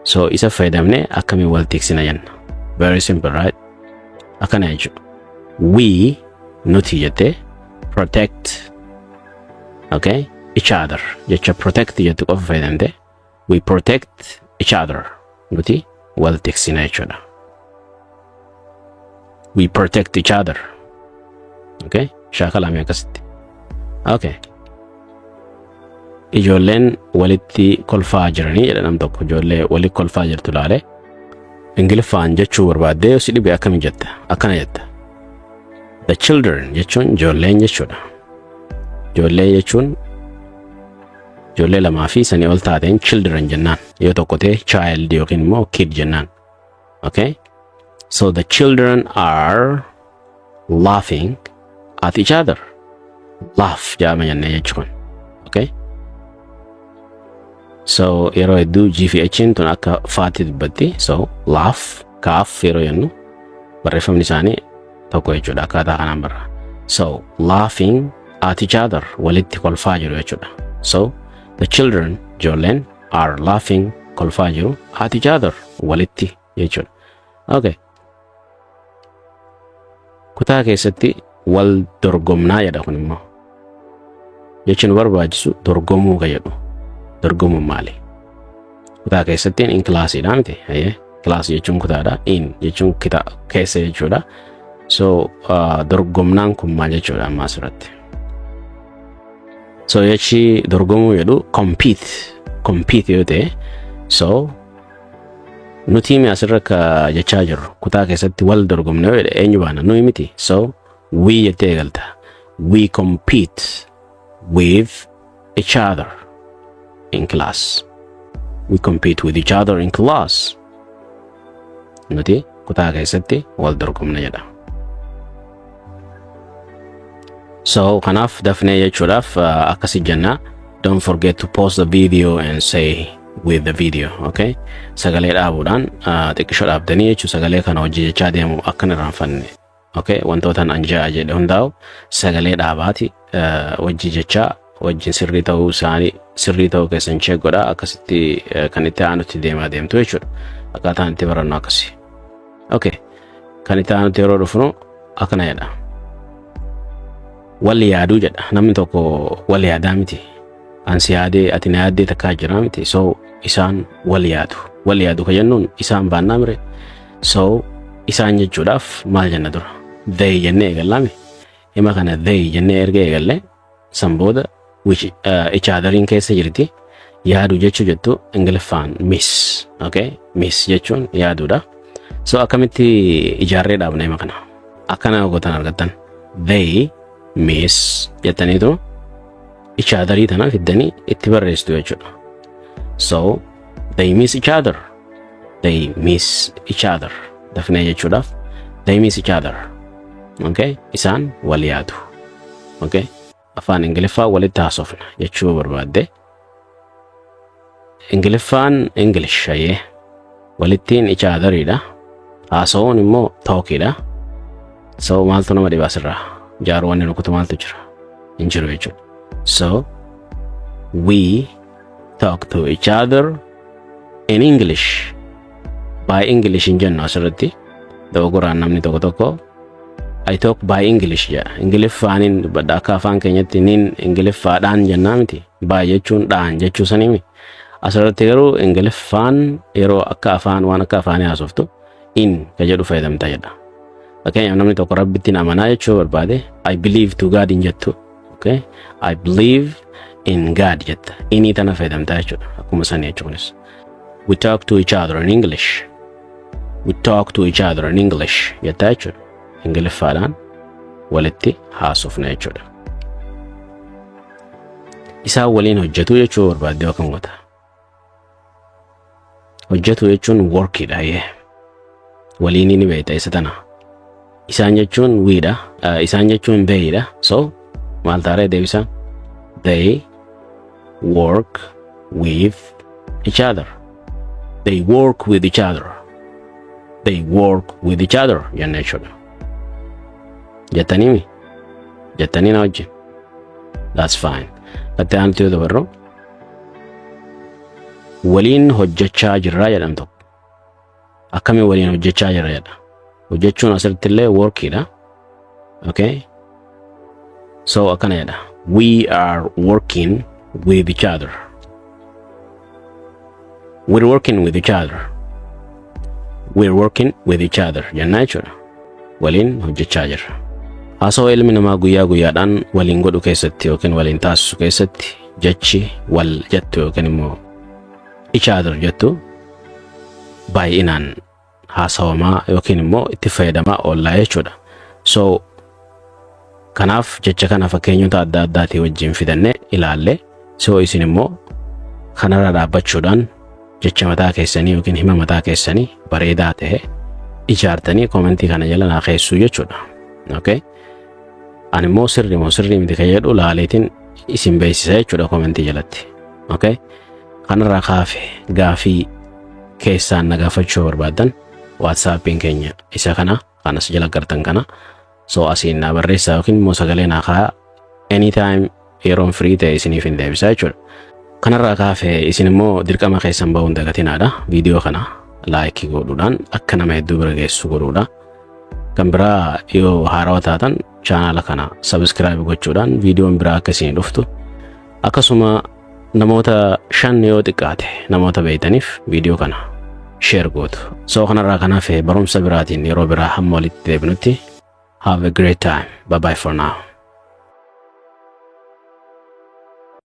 so isa fayyadamnee akkamiin wal tiksina jenna? Very simple, right? Akkana jechuudha. We, nuti jettee, protect, okay, each other. Jecha protect jettu qofa fayyadamte, we protect each other. Nuti wal tiksina jechuudha. We protect each other. Okay? Shaakalame akkasitti. Okay. Ijoolleen walitti kolfaa jiranii jedha nam tokko, ijoollee walitti kolfaa jirtu laale. Ingiliffaan jechuu barbaaddee yoo si dhibe akkami jetta? Akkana jetta. The children jechuun ijoolleen jechuudha. Ijoollee jechuun ijoollee lamaa fi sanii ol taateen children jennaan. Yoo tokko ta'e child yookiin immoo kid jennaan. Okay? So the children are laughing at each other. Laugh jedhama jennee jechuun. Okay? So yeroo hedduu G fi H'n tun akka faatti dubbatti. So laugh, kaaf yeroo jennu barreeffamni isaanii tokko jechuudha, akkaataa kanaan barra. So laughing at each other, walitti kolfaa jiru jechuudha. So the children, ijoolleen, are laughing, kolfaa jiru, at each other, walitti jechuudha. Okay. Kutaa keessatti wal dorgomnaa jedha kun immoo. Jechi nu barbaachisu dorgomuu ka jedhu. Dorgomuun maali? Kutaa keessatti in classiidha miti? Ayyee. Classii jechuun kutaadha. In jechuun keessa jechuudha. So dorgomnaan kun maal jechuudha amma asirratti? So jechi dorgomuu jedhu compete, compete yoo ta'e, so nuti mi asirra ka jechaa jirru kutaa keessatti wal dorgomne yoo jedhe, eenyu baana? Nuyi miti? So we jettee eegalta. We compete with each other in class. We compete with each other in class. Nuti kutaa keessatti wal dorgomna jedha. So kanaaf dafnee jechuudhaaf akkasi jenna. Don't forget to pause the video and say with the video, okay? Sagalee dhaabuudhaan xiqqisho dhaabdanii jechuu, sagalee kana hojii jechaa deemu akkan irraanfanne, okay? Wantoota an ja'a jedhe hundaa'u sagalee dhaabaati hojii jechaa wajjin sirrii ta'uu isaanii, sirrii ta'uu keessan check godhaa. Akkasitti kan itti aanutti deemaa deemtu jechuudha. Akkaataan itti barannu akkasi. Okay, kan itti aanutti yeroo dhufnu akkana jedha. Wal yaaduu jedha. Namni tokko wal yaadaa miti? Ansi yaadee, ati na yaaddee takkaa jira miti? So isaan wal yaadu. Wal yaadu ka jennuun isaan baannaa mire? So isaan jechuudhaaf maal jenna dura? They jennee eegallaami. Hima kana they jennee erga eegalle, san booda which each otheriin keessa jirti. Yaadu jechuu jettu Ingiliffaan miss, okay? Miss jechuun yaaduudha. So akkamitti ijaarree dhaabna hima kana? Akkana gootan argattan, they miss jettaniitu each otherii tana fiddanii itti barreessitu jechuudha. So they miss each other. They miss each other. Dafnee jechuudhaaf they miss each other. Okay? Isaan wal yaadu. Okay? Afaan Ingiliffaa walitti haasofna jechuu barbaadde. Ingiliffaan English ayyee, walittiin each otheriidha. Haasa'uun immoo talkiidha. So maaltu nama dhiba asirraa? Jaaruu wanni nukutu maaltu jira? Hin jiru jechuudha. So we talk to each other in English. By English hin jennu asirratti. Dogoggoraan namni tokko tokko "I talk by English" jedha. Ingiliffaaniin dubbadha. Akka afaan keenyatti nin Ingiliffaadhaan jennaa miti? By jechuun dhaan jechuu saniimi. Asirratti garuu Ingiliffaan yeroo akka afaan waan akka afaanii haasoftu in ka jedhu fayyadamta jedha. Fakkeenyaaf, namni tokko Rabbittiin amanaa jechuu barbaade, "I believe to God" hin jettu. Okay? "I believe in God" jetta. Inii tana fayyadamta jechuudha. Akkuma sanii jechuunis. We talk to each other in English. We talk to each other in English jetta jechuudha. Ingiliffaadhaan walitti haasofna jechuudha. Isaan waliin hojjetu jechuu barbaadde akkam goota? Hojjetu jechuun workidha yee. Waliin ni beekta isa tana. Isaan jechuun weidha. Isaan jechuun theyidha. So maal taaree deebisaan? They work with each other. They work with each other. They work with each other jenna jechuudha. Jettaniimi? Jettanii na wajjin? That's fine. Itti aanutti yoo dabarru, waliin hojjechaa jirraa jedham tokko. Akkamiin waliin hojjechaa jirra jedha? Hojjechuun asirratti illee workiidha. Okay? So akkana jedha. We are working with each other. We're working with each other. We're working with each other jennaa jechuudha. Waliin hojjechaa jirra. Haasawaa ilmi namaa guyyaa guyyaadhaan waliin godhu keessatti yookiin waliin taasisu keessatti jechi wal jettu yookiin immoo each other jettu baay'inaan haasawamaa yookiin immoo itti fayyadamaa oollaa jechuudha. So kanaaf jecha kana fakkeenyota adda addaatii wajjin fidannee ilaalle. So isin immoo kanarra dhaabbachuudhaan jecha mataa keessanii yookiin hima mataa keessanii bareedaa ta'e ijaartanii commentii kana jala naa keessuu jechuudha. Okay? Ani immoo sirrii moo sirrii miti kan jedhu laaleetiin isin beeksisa jechuudha commentii jalatti. Okay? Kanarraa kaafe gaafii keessaan na gaafachuu barbaaddan, WhatsAppiin keenya isa kana, kanas jala gartan kana. So asiin naa barreessaa yookiin immoo sagalee naa kaayaa. Anytime yeroon free ta'e isiniif hin deebisaa jechuudha. Kanarraa kaafe isin immoo dirqama keessan bahuun dagatinaadha. Viidiyoo kana like godhuudhaan akka nama hedduu bira geessu godhuudha. Kan biraa, yoo haarawaa taatan chaanaala kana subscribe gochuudhaan viidiyoon biraa akka isinii dhuftu, akkasuma namoota shan yoo xiqqaate namoota beeytaniif viidiyoo kana share gootu. So kanarraa kanaaf barumsa biraatiin yeroo biraa hamma walitti deebinutti. Have a great time. Bye bye for now.